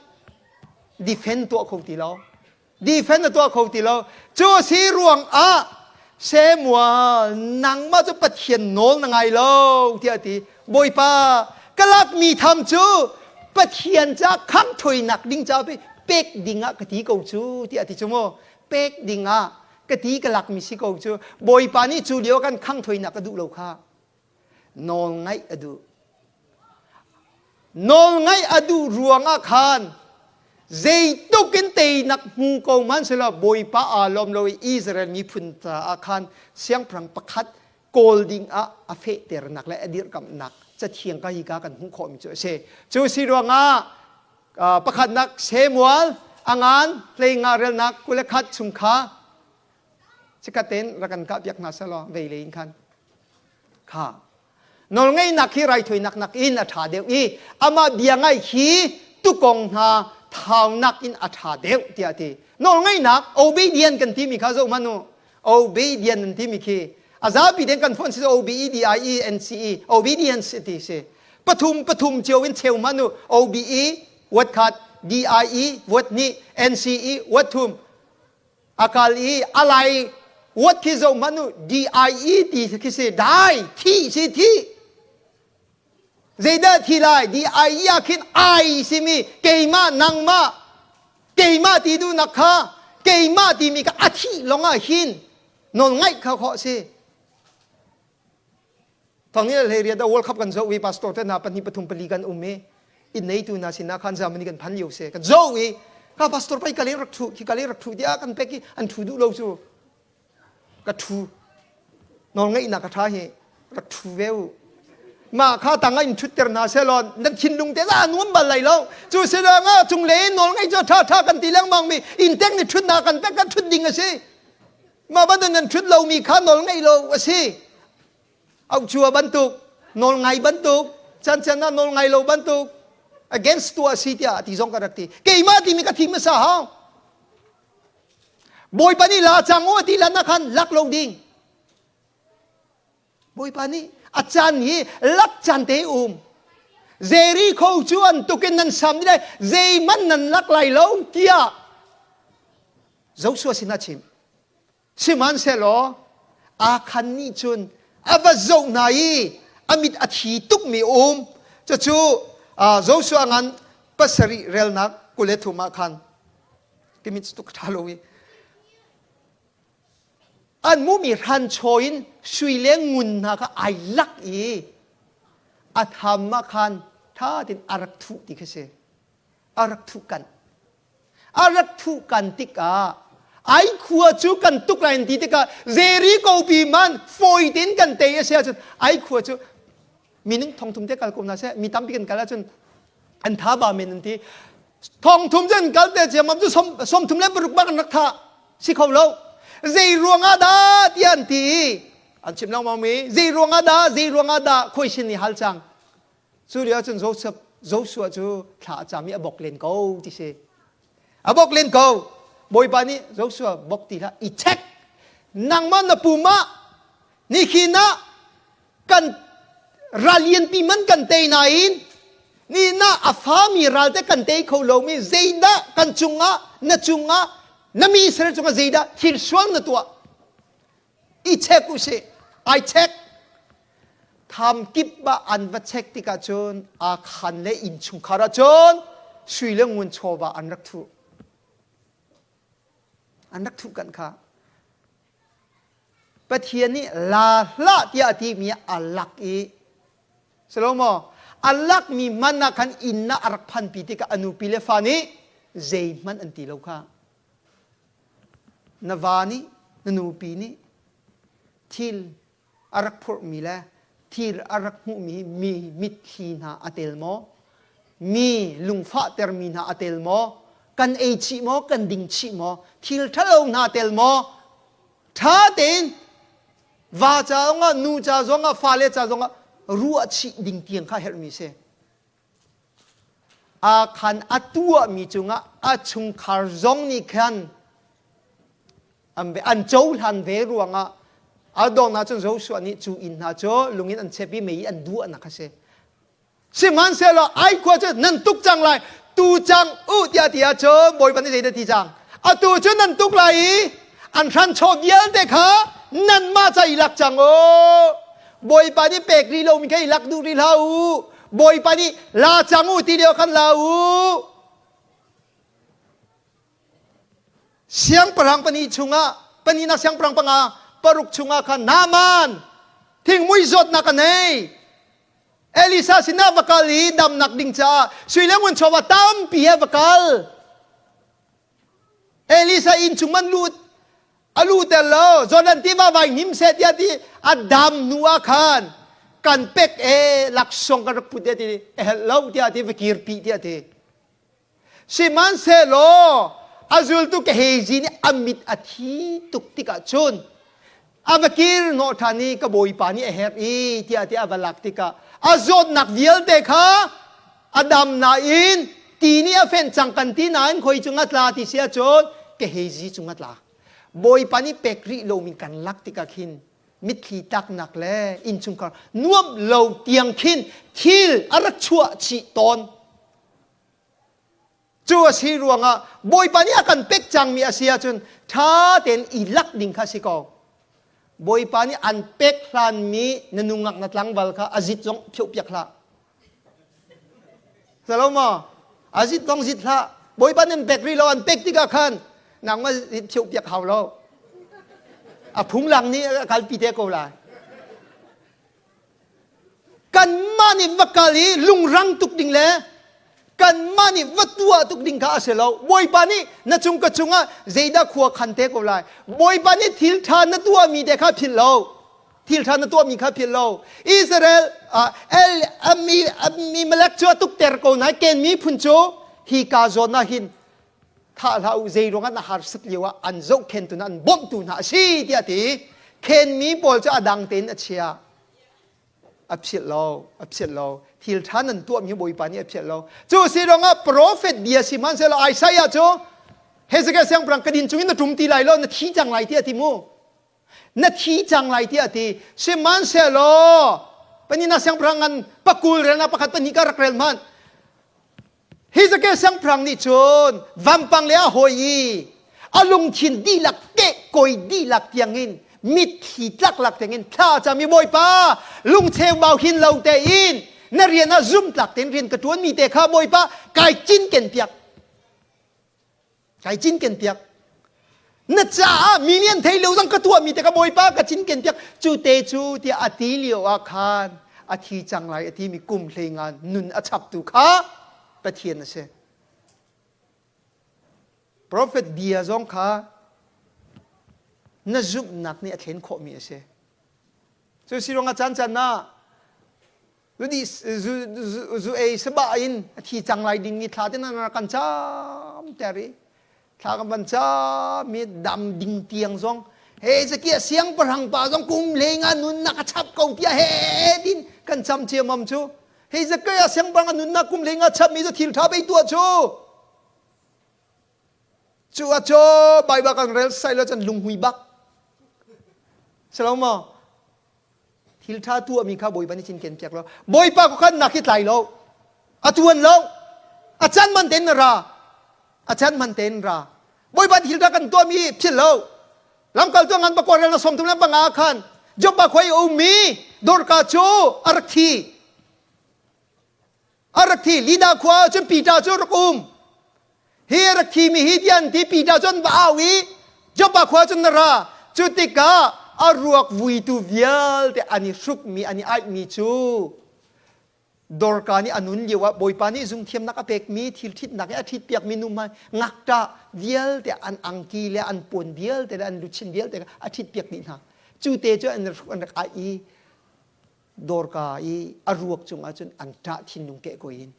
defend tuah kho ti lo. Defend a tuah kho ti lo. Cu a si ruang ah Samuel nangmah cu Pathian nawl na ngai lo tiah a ti. Bawipa ka lakmi tham cu Pathian ca khangh thuinak ding ca pek ding ah ka ti ko cu tiah a ti cu mu. Pek ding ah ka ti ka lakmi si ko cu Bawipa nih cu lio kan khang thoinak a duh lo kha. Nawl ngaih a duh. Nawl ngaih a duh ruangah khan zeituk in teinak hmu ko hmanhsehlaw Bawipa aa lawm lo i Israel miphun caah khan siangpahrang pakhat kawl ding ah a fehternak le a dirhkamhnak cathiang ka hika kan hmuh khawhmi cu a si. Cu si ruangah pakhatnak Samuel a ngan hlei nga relnak 21 chung kha chikkhat tein rak kan kah piak hna selaw vei lei in khan kha nawlngeihnak hi raithawinak nakin a ṭha deuh i amah bia ngaih hi tukong hna thaunak in a ṭha deuh tiah a ti. Nawlngeihnak obedient kan timi kha zoh hmanh u. Obedient an timi khi a zapi tein kan phone si O B E D I E N C E obedience ti si. Pathum pathum cio in cheu hmanh u. O B E what khat D I E what ni N C E what thum akal i alai what khi zo hmanh u D I E ti khi si die thi si thi Zeidah thi lai? Di ai ah khin ai simi keimah nangmah keimah ti duhnak kha keimah timi kha a thih lawngah hin nawl ngaih kha khawh si. Thong ni le riat World Cup kan zoh i pastor te hna pahnih pathum pali kan um i inn neitu hna sinah khan Germany kan phan lio si kan zoh i ka pastor pai kal in rak thu khi kal in rak thu tiah kan pek i an thu duh lo cu Ka ṭhu. Nawlngeihnak ka ṭha hi rak ṭhu ve u. Mah kha tang ah in ṭhutter hna sehlaw nan thinlung te a nuam bal lai lo. Cu si ruangah cunglei in nawlngeih cu ṭha ṭha kan ti lengmang mi inntek nih ṭhutnak kan pek kan ṭhut ding a si. Mah bantuk nan ṭhut lomi kha nawlngeih lo a si. Auchua bantuk, nawlngai bantuk, cancan ah nawlngai lo bantuk, against tuah a si tiah ti zong ka rak ti. Keimah timi ka thim hmasa hau. Bawipa nih la cang u ti lan ah khan lak lo ding. Bawipa nih a caan hi lak caan te um. Jericho cu an tukin nan sam ni lai zeihmanh nan lak lai lo tiah Joshua sinah chim. Sihmanhsehlaw Akhan nih cun a va zoh hna i a mit a thi tukmi um. Cucu Joshua ngan pasarih relnak 23 ah khan timi cu tuk ṭha lo i an mumi hranchaw in sui le ngun hna kha ai lak i a tham ah khan ṭha tein a rak thuh ti khi si. A rak thuh kanh. A rak thuh kan tikah. Ai khua cu kan tuk lai an ti tikah Jericho pi man fawi tein kan tei a si ahcun ai khua cu minung thongthum te kal ko hna seh, mi tampi kan kal ahcun an tha ba men an ti. Thongthum cu an kal te ciammam cu 36 bak an rak thah si kho lo. Zei ruangah dah tiah an ti i an chim lengmang mi zei ruangah dah, zei ruangah dah khuai sin nih hal cang. Cu lio ahcun Joseph Joshua cu thla a cam i a bok len ko ti si. A bok len ko. Bawipa nih Joshua bok ti hlah, i check. Nangmah na pum ah nikhin ah kan ral lianpi man kan tei nain ni na a fami ral te kan tei kho lomi zeidah kan cungah, na cungah, na mi Israel cungah zeidah thil sual na tuah, i check u sih. I check. Tham kip ah an va check tikah cun Akhan le innchungkhar ah cun sui le ngun chawva an rak thuh, an rak thuh kanh kha. Pathian nih la hlah tiah a timi a lak i Salomo a lakmi man ah khan inn ah a rak phanpi tikah a nupi le fa nih zeihmanh an ti lo kha. Na va nih, na nupi nih thil a rak phurhmi le thil a rak hmuhmi mi mitthli hna a tel maw? Mi lungfahtermi hna a tel maw? Kan ei chih maw? Kan ding chih maw? Thil ṭhalo hna tel maw? Ṭha tein va ca zongah, nu ca zongah, fale ca zongah ruah chih ding tiang kha herhmi si. Akhan a tuahmi cungah a chungkhar zong nih khan an cohlan ve ruangah a donghnak cun Joshua nih cu inn hna cu lungin an chep i mei i an duahnak a si. Sihmanhsehlaw ai khua cu nan tuk cang lai, tu cang u tiah ti ahcun Bawipa nih zeidah ti cang? Atu cu nan tuk lai i an hranchaw vialte kha nanmah ca i lak cang u. Bawipa nih pek rih lomi kha i lak duh rih hlah u. Bawipa nih la cang u ti lio khan la u. Siangpahrang pahnih chungah, pahnihnak siangpahrang panga paruk chungah khan Naaman thingmui zawtnak a nei. Elisa sinah va kal i damnak ding caah sui le ngun chawva tampi he va kal. Elisa inn chung man lut a lu tel lo, Jordan tiva vai hnim seh tiah ti a dam hnu ah khan kan pek e, laksawng kan rak put tiah ti, a helh lo tiah ti, va kirpi tiah ti. Sihmanhsehlaw a zultu Gehazi nih a mit a thi tuk tikah cun a va kir hnawh ṭhan i ka bawipa nih a herh i tiah ti a va lak tikah a zawtnak vialte kha a dam nain ti nih a fenh cang kan ti nain khoi cung a tla ti si ahcun Gehazi cung a tla. Bawipa nih pek rih lomi kan lak tikah khin mitthli tlaknak le innchungkhar nuamh lo tiang khin thil a rak chuah chih tawn. Cu a si ruangah Bawipa nih a kan pek cangmi a si ahcun ṭha tein i lak ding kha si ko. Bawipa nih an pek hlanmi na nungak na tlangval kha a zit zong phiohpiak hlah. Salo maw? A zit zong zit hlah. Bawipa nih an pek rih lo, an pek tikah khan nangmah zit phiohpiak hau lo. A phunglang nih a kalpi te ko lai. Kanmah nih va kal i lungrang tuk ding le kanmah nih va tuah tuk ding kha a si lo. Bawipa nih na cung ka cungah zeidah khua khan te ko lai. Bawipa nih thil ṭha na tuahmi te kha philh lo. Thil ṭha na tuahmi kha philh lo. Israel El Abimelek cu a tukter ko nain Ken miphun cu hi ka zawn ah hin thah hlah u, zei ruangah na harsat lio ah an zohkhentu hna, an bawmhtu hna a si tiah a ti. Khenmi pawl cu a dang tein a chia, a philh lo, a philh lo. Thil ṭha nan tuahmi Bawipa nih a philh lo. Cu si ruangah profet bia si hmanhsehlaw Isaiah cu Hezekiah siangpahrang ka din chungin na ṭum ti lai lo, na thi cang lai tiah a ti mu, na thi cang lai tiah a ti. Sihmanhsehlaw panina siangpahrang ngan pakul relnak pakhat pahnih ka rak rel hmanh. Hezekiah siangpahrang nih cun vampang le a hawi i a lungthin dihlak kehkawi dihlak tiangin, mitthli tlaklak tiangin thla a cam i, Bawipa, lungcheu bau hin lo tein na rian ah zumtlak tein rian ka ṭuanmi te kha Bawipa kai cinken piak, kai cinken piak. Na caah mi nih an thei lo zong ka tuahmi te kha Bawipa ka cinken piak cu te cu tiah a ti lio ah khan a thi cang lai a timi kum 15 nun a chaptu kha Pathian a si. Prophet bia zong kha. Na zumhnak nih a thlen khawhmi a si. Cu si ruangah caan caan ah zu ei sabah in a thi cang lai ding i thla te nan kan cam ter i thla kan van cam i dam ding tiang zong he zakia siangpahrang pa zong kum lenga nunnak a chap ko tiah he din kan cam ciamam cu he zakia siangpahrang nunnak kum lenga chap mi cu thil tha bei tuah cu Cu a caw Baibal kan rel sai lo cun lunghui bak. Si lo maw? Thil ṭha tuahmi kha Bawipa nih cinken piak lo. Bawipa ko khan nak hi tlai lo. A tuan lo. A can man tein na ra. A can man tein ra. Bawipa thil ṭha kan tuahmi philh lo. Lamkaltu ngan pakua rel na 30 le 5 khan Joppa khua i a ummi Dorka cu a rak thi. A rak thi. Lida khua ah cun Peter cu rak um. Hi a rak thimi hi tiah an ti. Peter cu an va au i Joppa khua cun na ra. Cu tikah a ruak vuitu vialte an i hrukmi, an i aihmi cu Dorka nih a nun lio ah Bawipa nih zungthiamnak a pekmi thil ṭhitnak i a ṭhitpiakmi nu hmai ngakṭah vialte an angki le an puan vialte le an luchin vialte kha a ṭhitpiak dih hna. Cu te cu an hruk an rak aih i Dorka i a ruak cungah cun an ṭah thinlung keh ko in.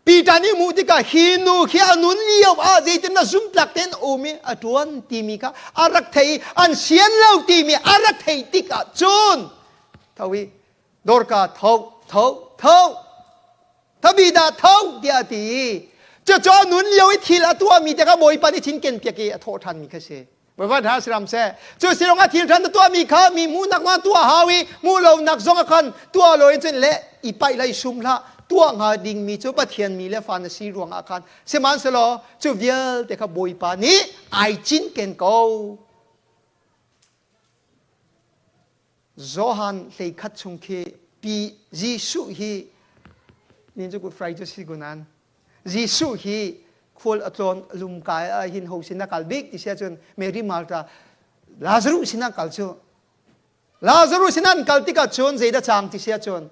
Peter nih hmuh tikah hi nu khi a nun lio ah zeitin na zumtlak tein um i a ṭuan timi kha a rak thei i an sian lo timi a rak theih tikah cun tho i Dorka tho tho tho Tabitha tho tiah a ti i cucu a nun lio i thil a tuahmi te kha Bawipa nih thin kenpiak i a thawh ṭhanmi kha si. Bawipa ṭha si ram seh. Cu si lawngah thil ṭhan na tuahmi kha mi hmuhnak ma tuah hau i hmuh lonak zong ah khan tuah lo in cun le i paih lai sum hlah. Tuah hnga dingmi cu Pathian mi le fa na si ruangah khan sihmanhsehlaw cu vialte kha Bawipa nih ai cinken ko. Johan 11 chung khi pi Jesuh hi nin cu Good Friday cu si ko nain Jesuh hi khual a tlawn lum kai ah hin ho sin a kal bik ti si ahcun Mary Martha Lazarus sin an kal cu Lazarus sin an kal tikah cun zeidah cang ti si ahcun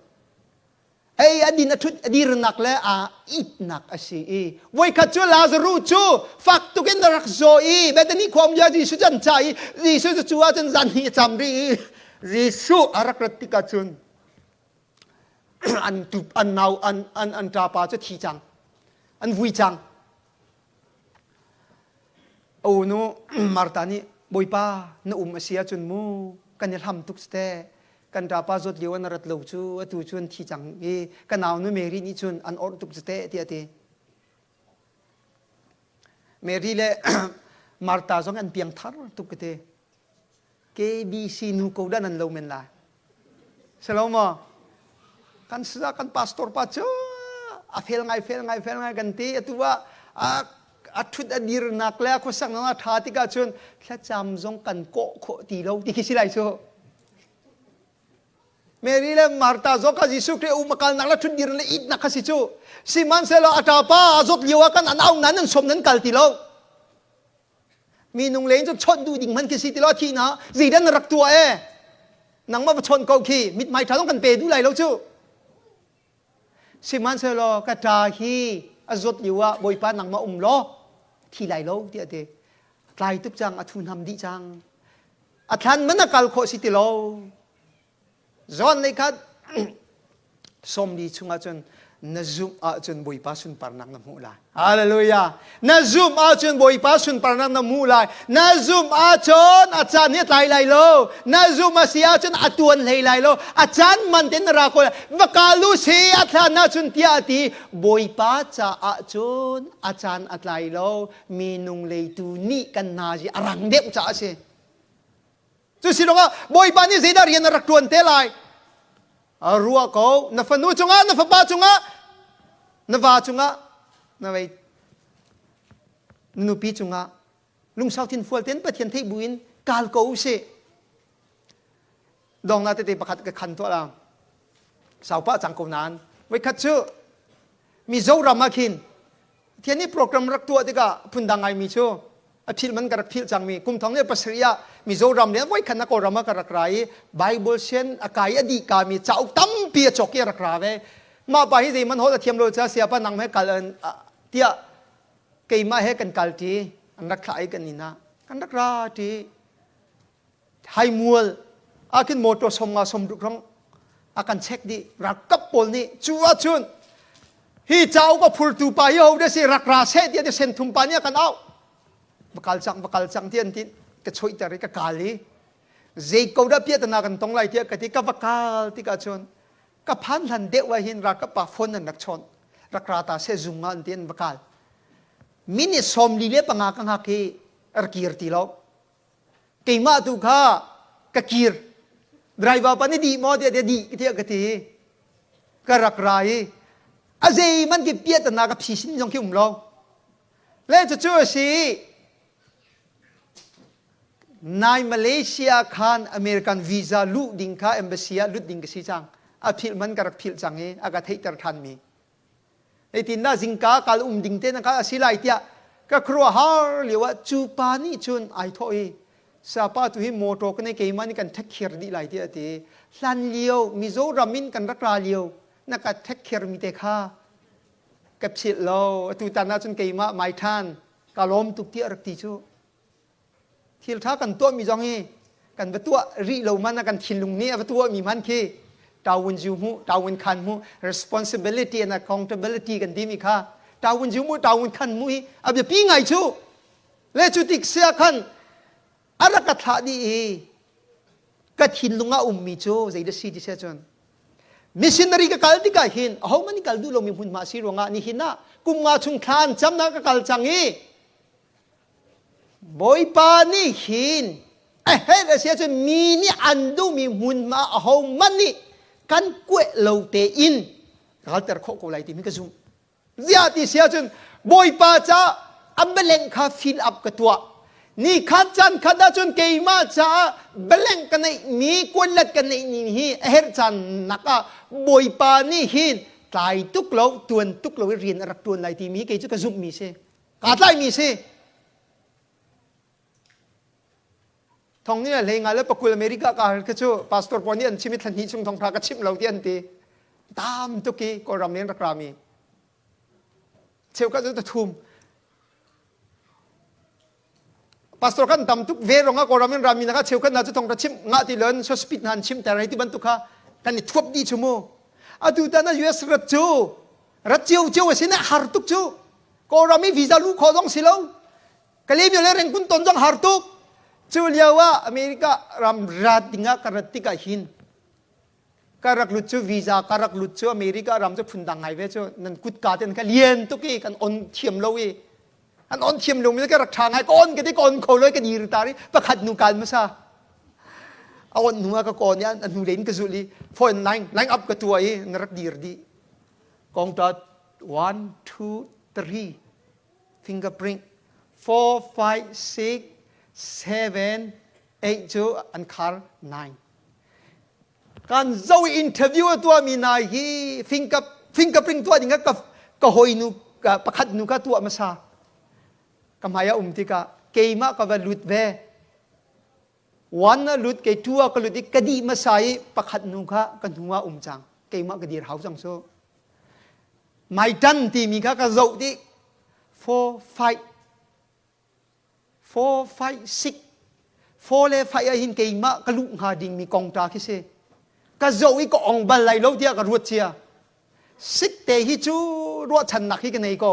ei a din a thut a dirnak le a itnak a si i voikhat cu Lazarus cu fak tuk in a rak zaw i Bethany khua um Jesuh cu an ca i Jesuh cu cu ahcun zan hnih a cam rih i Jesuh a rak rat tikah cun an tup an nau an an an ṭapa cu thi cang an vui cang o nu Martha nih Bawipa na um a si ahcun mu kan i hlam tuk te kan ṭapa zawt lio an rat lo cu atu cu an thi cang i ka nau nu Mary nih cun an orh tuk te tiah a ti Mary le Martha zong an piangthar tuk ka ti KBC nu ko dah nan lo men lai. Si lo maw? Kan sa kan pastor pa cu a fel ngai fel ngai fel ngai kan ti atu ah a thut a dirnak le a khuasak nak a tha tikah cun thlacam zong kan kawh khawh ti lo ti khi si lai cu. Mary le Martha zong kha Jesuh Khrih um a kalnak le thut dir le itnak kha si cu. Sihmanhsehlaw a ṭapa a zawt lio ah kan an au nan an som nan kal ti lo. Minung len cu chawnh duh ding hmanh khi si ti lo thi na zeidah na rak tuah e nangmah va chawnh ko khi mithmai ṭha zong kan pe duh lai lo cu sihmanhsehlaw ka ṭa hi a zawt lio ah Bawipa nangmah um law thi lai lo tiah ti tlai tuk cang a thu hnam dih cang a thlan man a kal khawh si ti lo John nih khan 40 chungah cun na zumh ahcun Bawipa sunparnak na hmuh lai. Hallelujah. Na zumh ahcun Bawipa sunparnak na hmuh lai. Na zumh ahcun a caan hi a tlai lai lo. Na zumh a si ahcun a tuan hlei lai lo. A caan man tein na ra ko lai. Va kal u si a thlan ahcun tiah a ti. Bawipa caah cun a caan a tlai lo. Minung leitu nih kan hna hi a rang deuh caah a si. Cu si ruangah Bawipa nih zeidah rian a rak ṭuan te lai? A ruah ko. Na fanu cungah, na fapa cungah, na va cungah, na vei na nupi cungah lungsau thinfual tein Pathian theih buin kal ko usih. Dongna tete pakhat ka khan tuah la. Saupa cang ko nain. Voikhat cu Mizoram ah khin Pathian nih program rak tuah tikah phundang ngaimi cu a philh man ka rak philh cangmi kum thong le pasarih ah Mizoram le voikhat na Kawlram ah ka rak ra i Bible sian a kai a dih kami cauk tampi a cawk i a rak ra ve. Mah pa hi zeiman holh a thiam lo ca siapa nang he kal tiah keimah he kan kal ṭi an rak thlah i kan inn ah. Kan rak ra ti. Haimual ah khin motor 50 60 rong a kan check dih. Ralkap pawl nih cu ahcun hi cauk a phurtu pa hi ho de si rak ra seh tiah senthum pa nih a kan auh. Va kal cang, va kal cang ti an ti. Ka choihter i ka kal i zei ko dah piahtana kan tong lai tiah ka ti. Ka va kal tikah cun ka phan hlan deuh ah hin ralkap pa phone an rak chawnh. Rak ra ta seh zung ah an ti an va kal. Minute 45 ka hngak i rak kir ti lo. Keimah tu kha ka kir. Driver pa nih dih maw tiah dih tiah ka ti. Ka rak ra i a zei man ki piahtana ka phi sin zong khi um lo. Le cucu a si. Nai Malaysia khan American visa luh ding kha embassy ah lut ding ka si cang. A philh man ka rak philh cang i a ka theihter ṭhan mi. Zeitindah zingka kal um ding te na kal a si lai tiah ka khuaruahhar lio ah cu pa nih cun ai thawh i sapa tu hi motor ka nei keimah nih kan thekkhir dih lai tiah a ti. Hlan lio Mizoram in kan rak ra lio na ka thekkhir mi te kha ka philh lo atu tan ahcun keimah mai ṭhan ka lawm tuk tiah rak ti cu. Thil ṭha kan tuahmi zong hi kan va tuah rih lo man ah kan thinlung nih a va tuahmi hman khi tawun zu mu tawun khan mu responsibility and accountability kan timi kha tawun zu mu tawun khan mu hi a biapi ngai cu le cu tik sia khan a rak ka thlah dih i ka thinlung ah ummi cu zeidah si ti sia cun missionary ka kal tikah hin ahohmanh kal duh lomi hmunhma si ruangah nihin ah kum nga chung thla an camnak ka kal cang i Bawipa nih hin a herh a si ahcun mi nih an duhmi hmunhma ahohmanh nih kan kueh lo tein kalter khawh ko lai timi ka zumh. Ziah ti si ahcun Bawipa caah a blank kha fill up ka tuah. Ni khat caan khat ahcun keimah caah blank ka neihmi kuanlet ka neihmi hi a herh caan nak ah Bawipa nih hin tlai tuk lo, tuan tuk lo i rian a rak tuan lai timi kei cu ka zumhmi si. Kaa tlaihmi si. Thong ni hlei nga le pakul America ka ka cu pastor pawl nih an chim i thla hnih chung thong ka chimh lo ti an ti. Tam tuk i Kawlram len rak rami. Cheukhat cu ta thum. Pastor kan tam tuk ve rong ah Kawlram in rami na ka cheukhat na cu thong ka chimh nga ti lon so speed han chim ter hei ti bantuk kha kan i thuap di chu mu. Atu tan US rat cu rat cio cio a si na har tuk cu. Kawlram i visa luh khawh zong si lo. Kalaymyo le Rangoon ton zong har tuk. Cu lio ah America ram rat ding ah ka rat tikah hin ka rak lut cu visa ka rak lut cu America ram cu phundang ngai ve cu nan kutka ten ka lian tuk i kan on thiam lo i an on thiam lo mi ka rak tha ngai ka on ka ti ka on kho lo ka dir tar i pakhat nu kal masa a on nu ah ka kon i a hnu len ka zul i phone line line up ka tua i na rak dir di kongta 1 2 3 fingerprint 4 5 6 7 8 cu an khar 9 kan zo interview a tuahmi hna hi finger fingerprint tuah ding ka ka hoi nu pakhat nu ka tuah hmasa ka hmai a um tikah keimah ka va lut ve one a lut kei two a ka lut i ka dih hmasa i pakhat nu kha ka hnu ah um cang keimah ka dir hau cang so Maitan timi kha ka zoh dih. 4, 5, 4, 5, 6. 4 le 5 ah hin keimah ka luh hnga dingmi kong ta khi si. Ka zoh i ka ong bal lai lo tiah ka ruat cia. Sik te hi cu ruahchannak hi ka nei ko.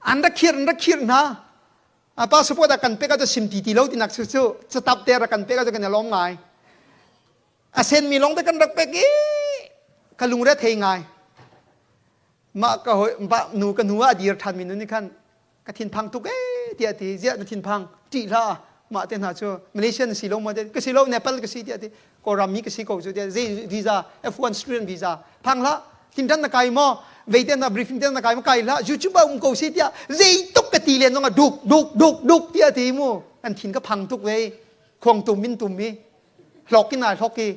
An rak khir an rak khir hna. A passport a kan pek ah cu sim ti ti lo tinak cu cu catap te rak kan pek ah cu kan i lawm ngai. A senmi lawng te kan rak pek i ka lungre thei ngai. Mah ka hoi nu ka hnu ah a dir ṭhan mi nu nih khan ka thinphang tuk ee tiah a ti. Ziah na thinphang? Ṭih hlah. Mah te hna cu Malaysian na si lo maw? Ka si lo Nepal ka si tiah a ti. Kawlram mi ka si ko cu tiah zei visa F1 student visa phang hlah. Tinṭan na kai maw? Vei te na briefing te na kai maw? Kai hlah. YouTube ah um ko si tiah zei tuk ka ti len zong ah duk duk duk duk tiah a ti mu. An thin ka phang tuk ve. Khuang tum in tum i hlawk in ai hlawk i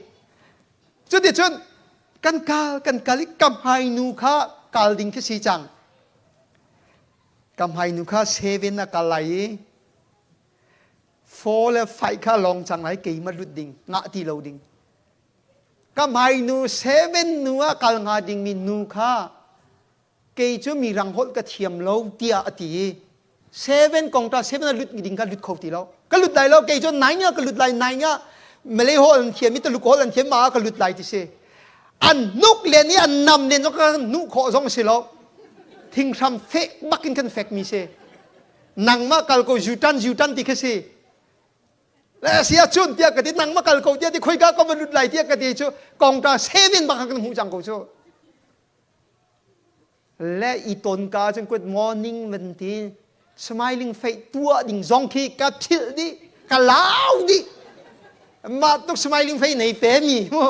cuticun kan kal kan kal i ka hmainu kha kal ding khi si cang ka hmainu kha seven a kal lai i four le five kha long cang lai keimah lut ding ngah ti lo ding ka hmainu seven nu ah kal hnga dingmi nu kha kei cu mirang holh ka thiam lo tiah a ti i. Seven kong ta seven a lut ding ka lut kho ti lo. Ka lut lai lo kei cu nine ah ka lut lai nine ah Malay hall an thiam i Tuluk hall an thiam ma ka lut lai ti si. An nuk len i an nam len zong ka nu khawh zong si lo. Thinghram fek bak in kan fek mi si. Nangmah kal ko yutan yutan ti kha si. Le sia chun tiah ka ti nangmah kal ko tiah ti khoika ka va lut lai tiah ka ti cu kong ta seven bak kan hmuh cang ko cu. Le i ton ka cun good morning van ti smiling face tuah ding zong khi ka philh dih ka lau dih mah tuk smiling face nei pe mi mu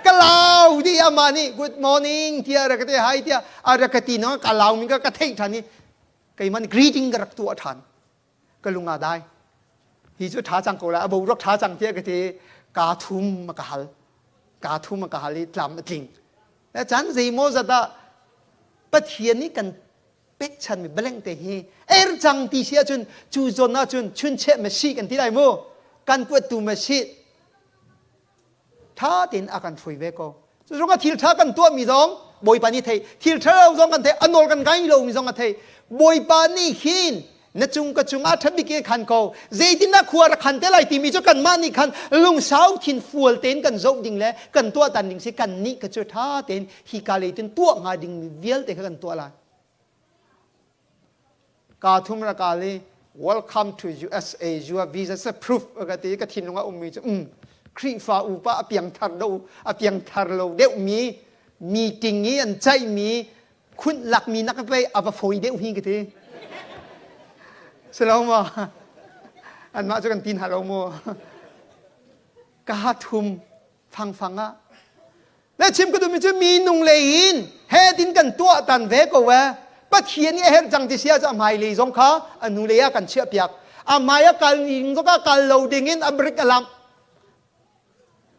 ka lau dih amah nih good morning tiah rak ka ti hai tiah a rak ka ti no ka lau mi ka ka theih than i keimah nih greeting ka rak tuah than ka lung a dai hi cu tha cang ko la a boruak tha cang tiah ka ti ka thum ka hal ka thum ka hal i tlam a tling chan zeimaw zat ah Pathian nih kan pekchanmi beleng te hi er cang ti si ahcun cu zawn ahcun chuncheh masi kan ti lai mu kan kuattu masi tha tein a kan hruai ve ko cu zong ah thil tha kan tuahmi zong Bawipa nih thei thil tha lo zong kan thei a nawl kan ngai lomi zong a thei Bawipa nih hin na cung ka cung ah ṭhabik in khan ko zeitindah khua rak khan te lai timi cu kanmah nih khan lungsau thin fual tein kan zoh ding le kan tuah tan ding si kan nih ka cu ṭha tein hi ka lei tin tuah hnga ding mi vialte kha kan tuah lai ka thum ra ka li welcome to USA your visa is approved ka ti ka thinlung ah ummi cu um Khrihfa upa a piangthar do a piangthar lo deuh mi meeting i an ceih mi khunh lakmi nak pei a va fawi deuh hi ka ti si lo maw anmah cu kan ti hna lo mu ka thum fangfang ah le chim ka duhmi cu minung lei in he tin kan tuah tan ve ko e Pathian nih a herh cang ti sia cu a hmai lei zong kha a hnu lei ah kan chiah piak a hmai a kal ning zong ah kal lo ding in a brik a lamh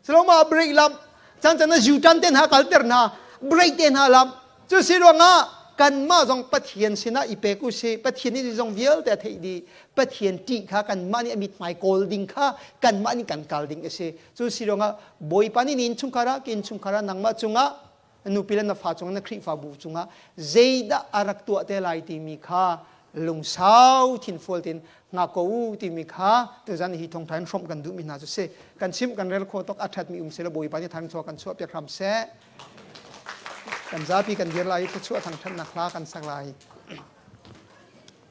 Saloma break lam cang cang na yutan te hna kalter hna break te hna lam cu si ruangah kanmah zong Pathian sinah i pek u si Pathian nih zong vialte a theih dih Pathian ṭih kha kanmah nih a mithmai kawl ding kha kanmah nih kan kal ding a si cu si ruangah Bawipa nih nin chungkhar ah kin chungkhar ah nangmah cungah nupi le na fa cungah na Khrihfabu cungah zeidah a rak tuah te lai timi kha lungsau thinfual tein ngak ko u timi kha tuzan hi thawngtha in hrawmh kan duhmi hna cu si kan chim kan rel khawh tok a thatmi um sila Bawipa nih thangchuah kan chuah piak hram seh kan zapi kan dir lai i thluachuah thangthatnak hla kan sak lai.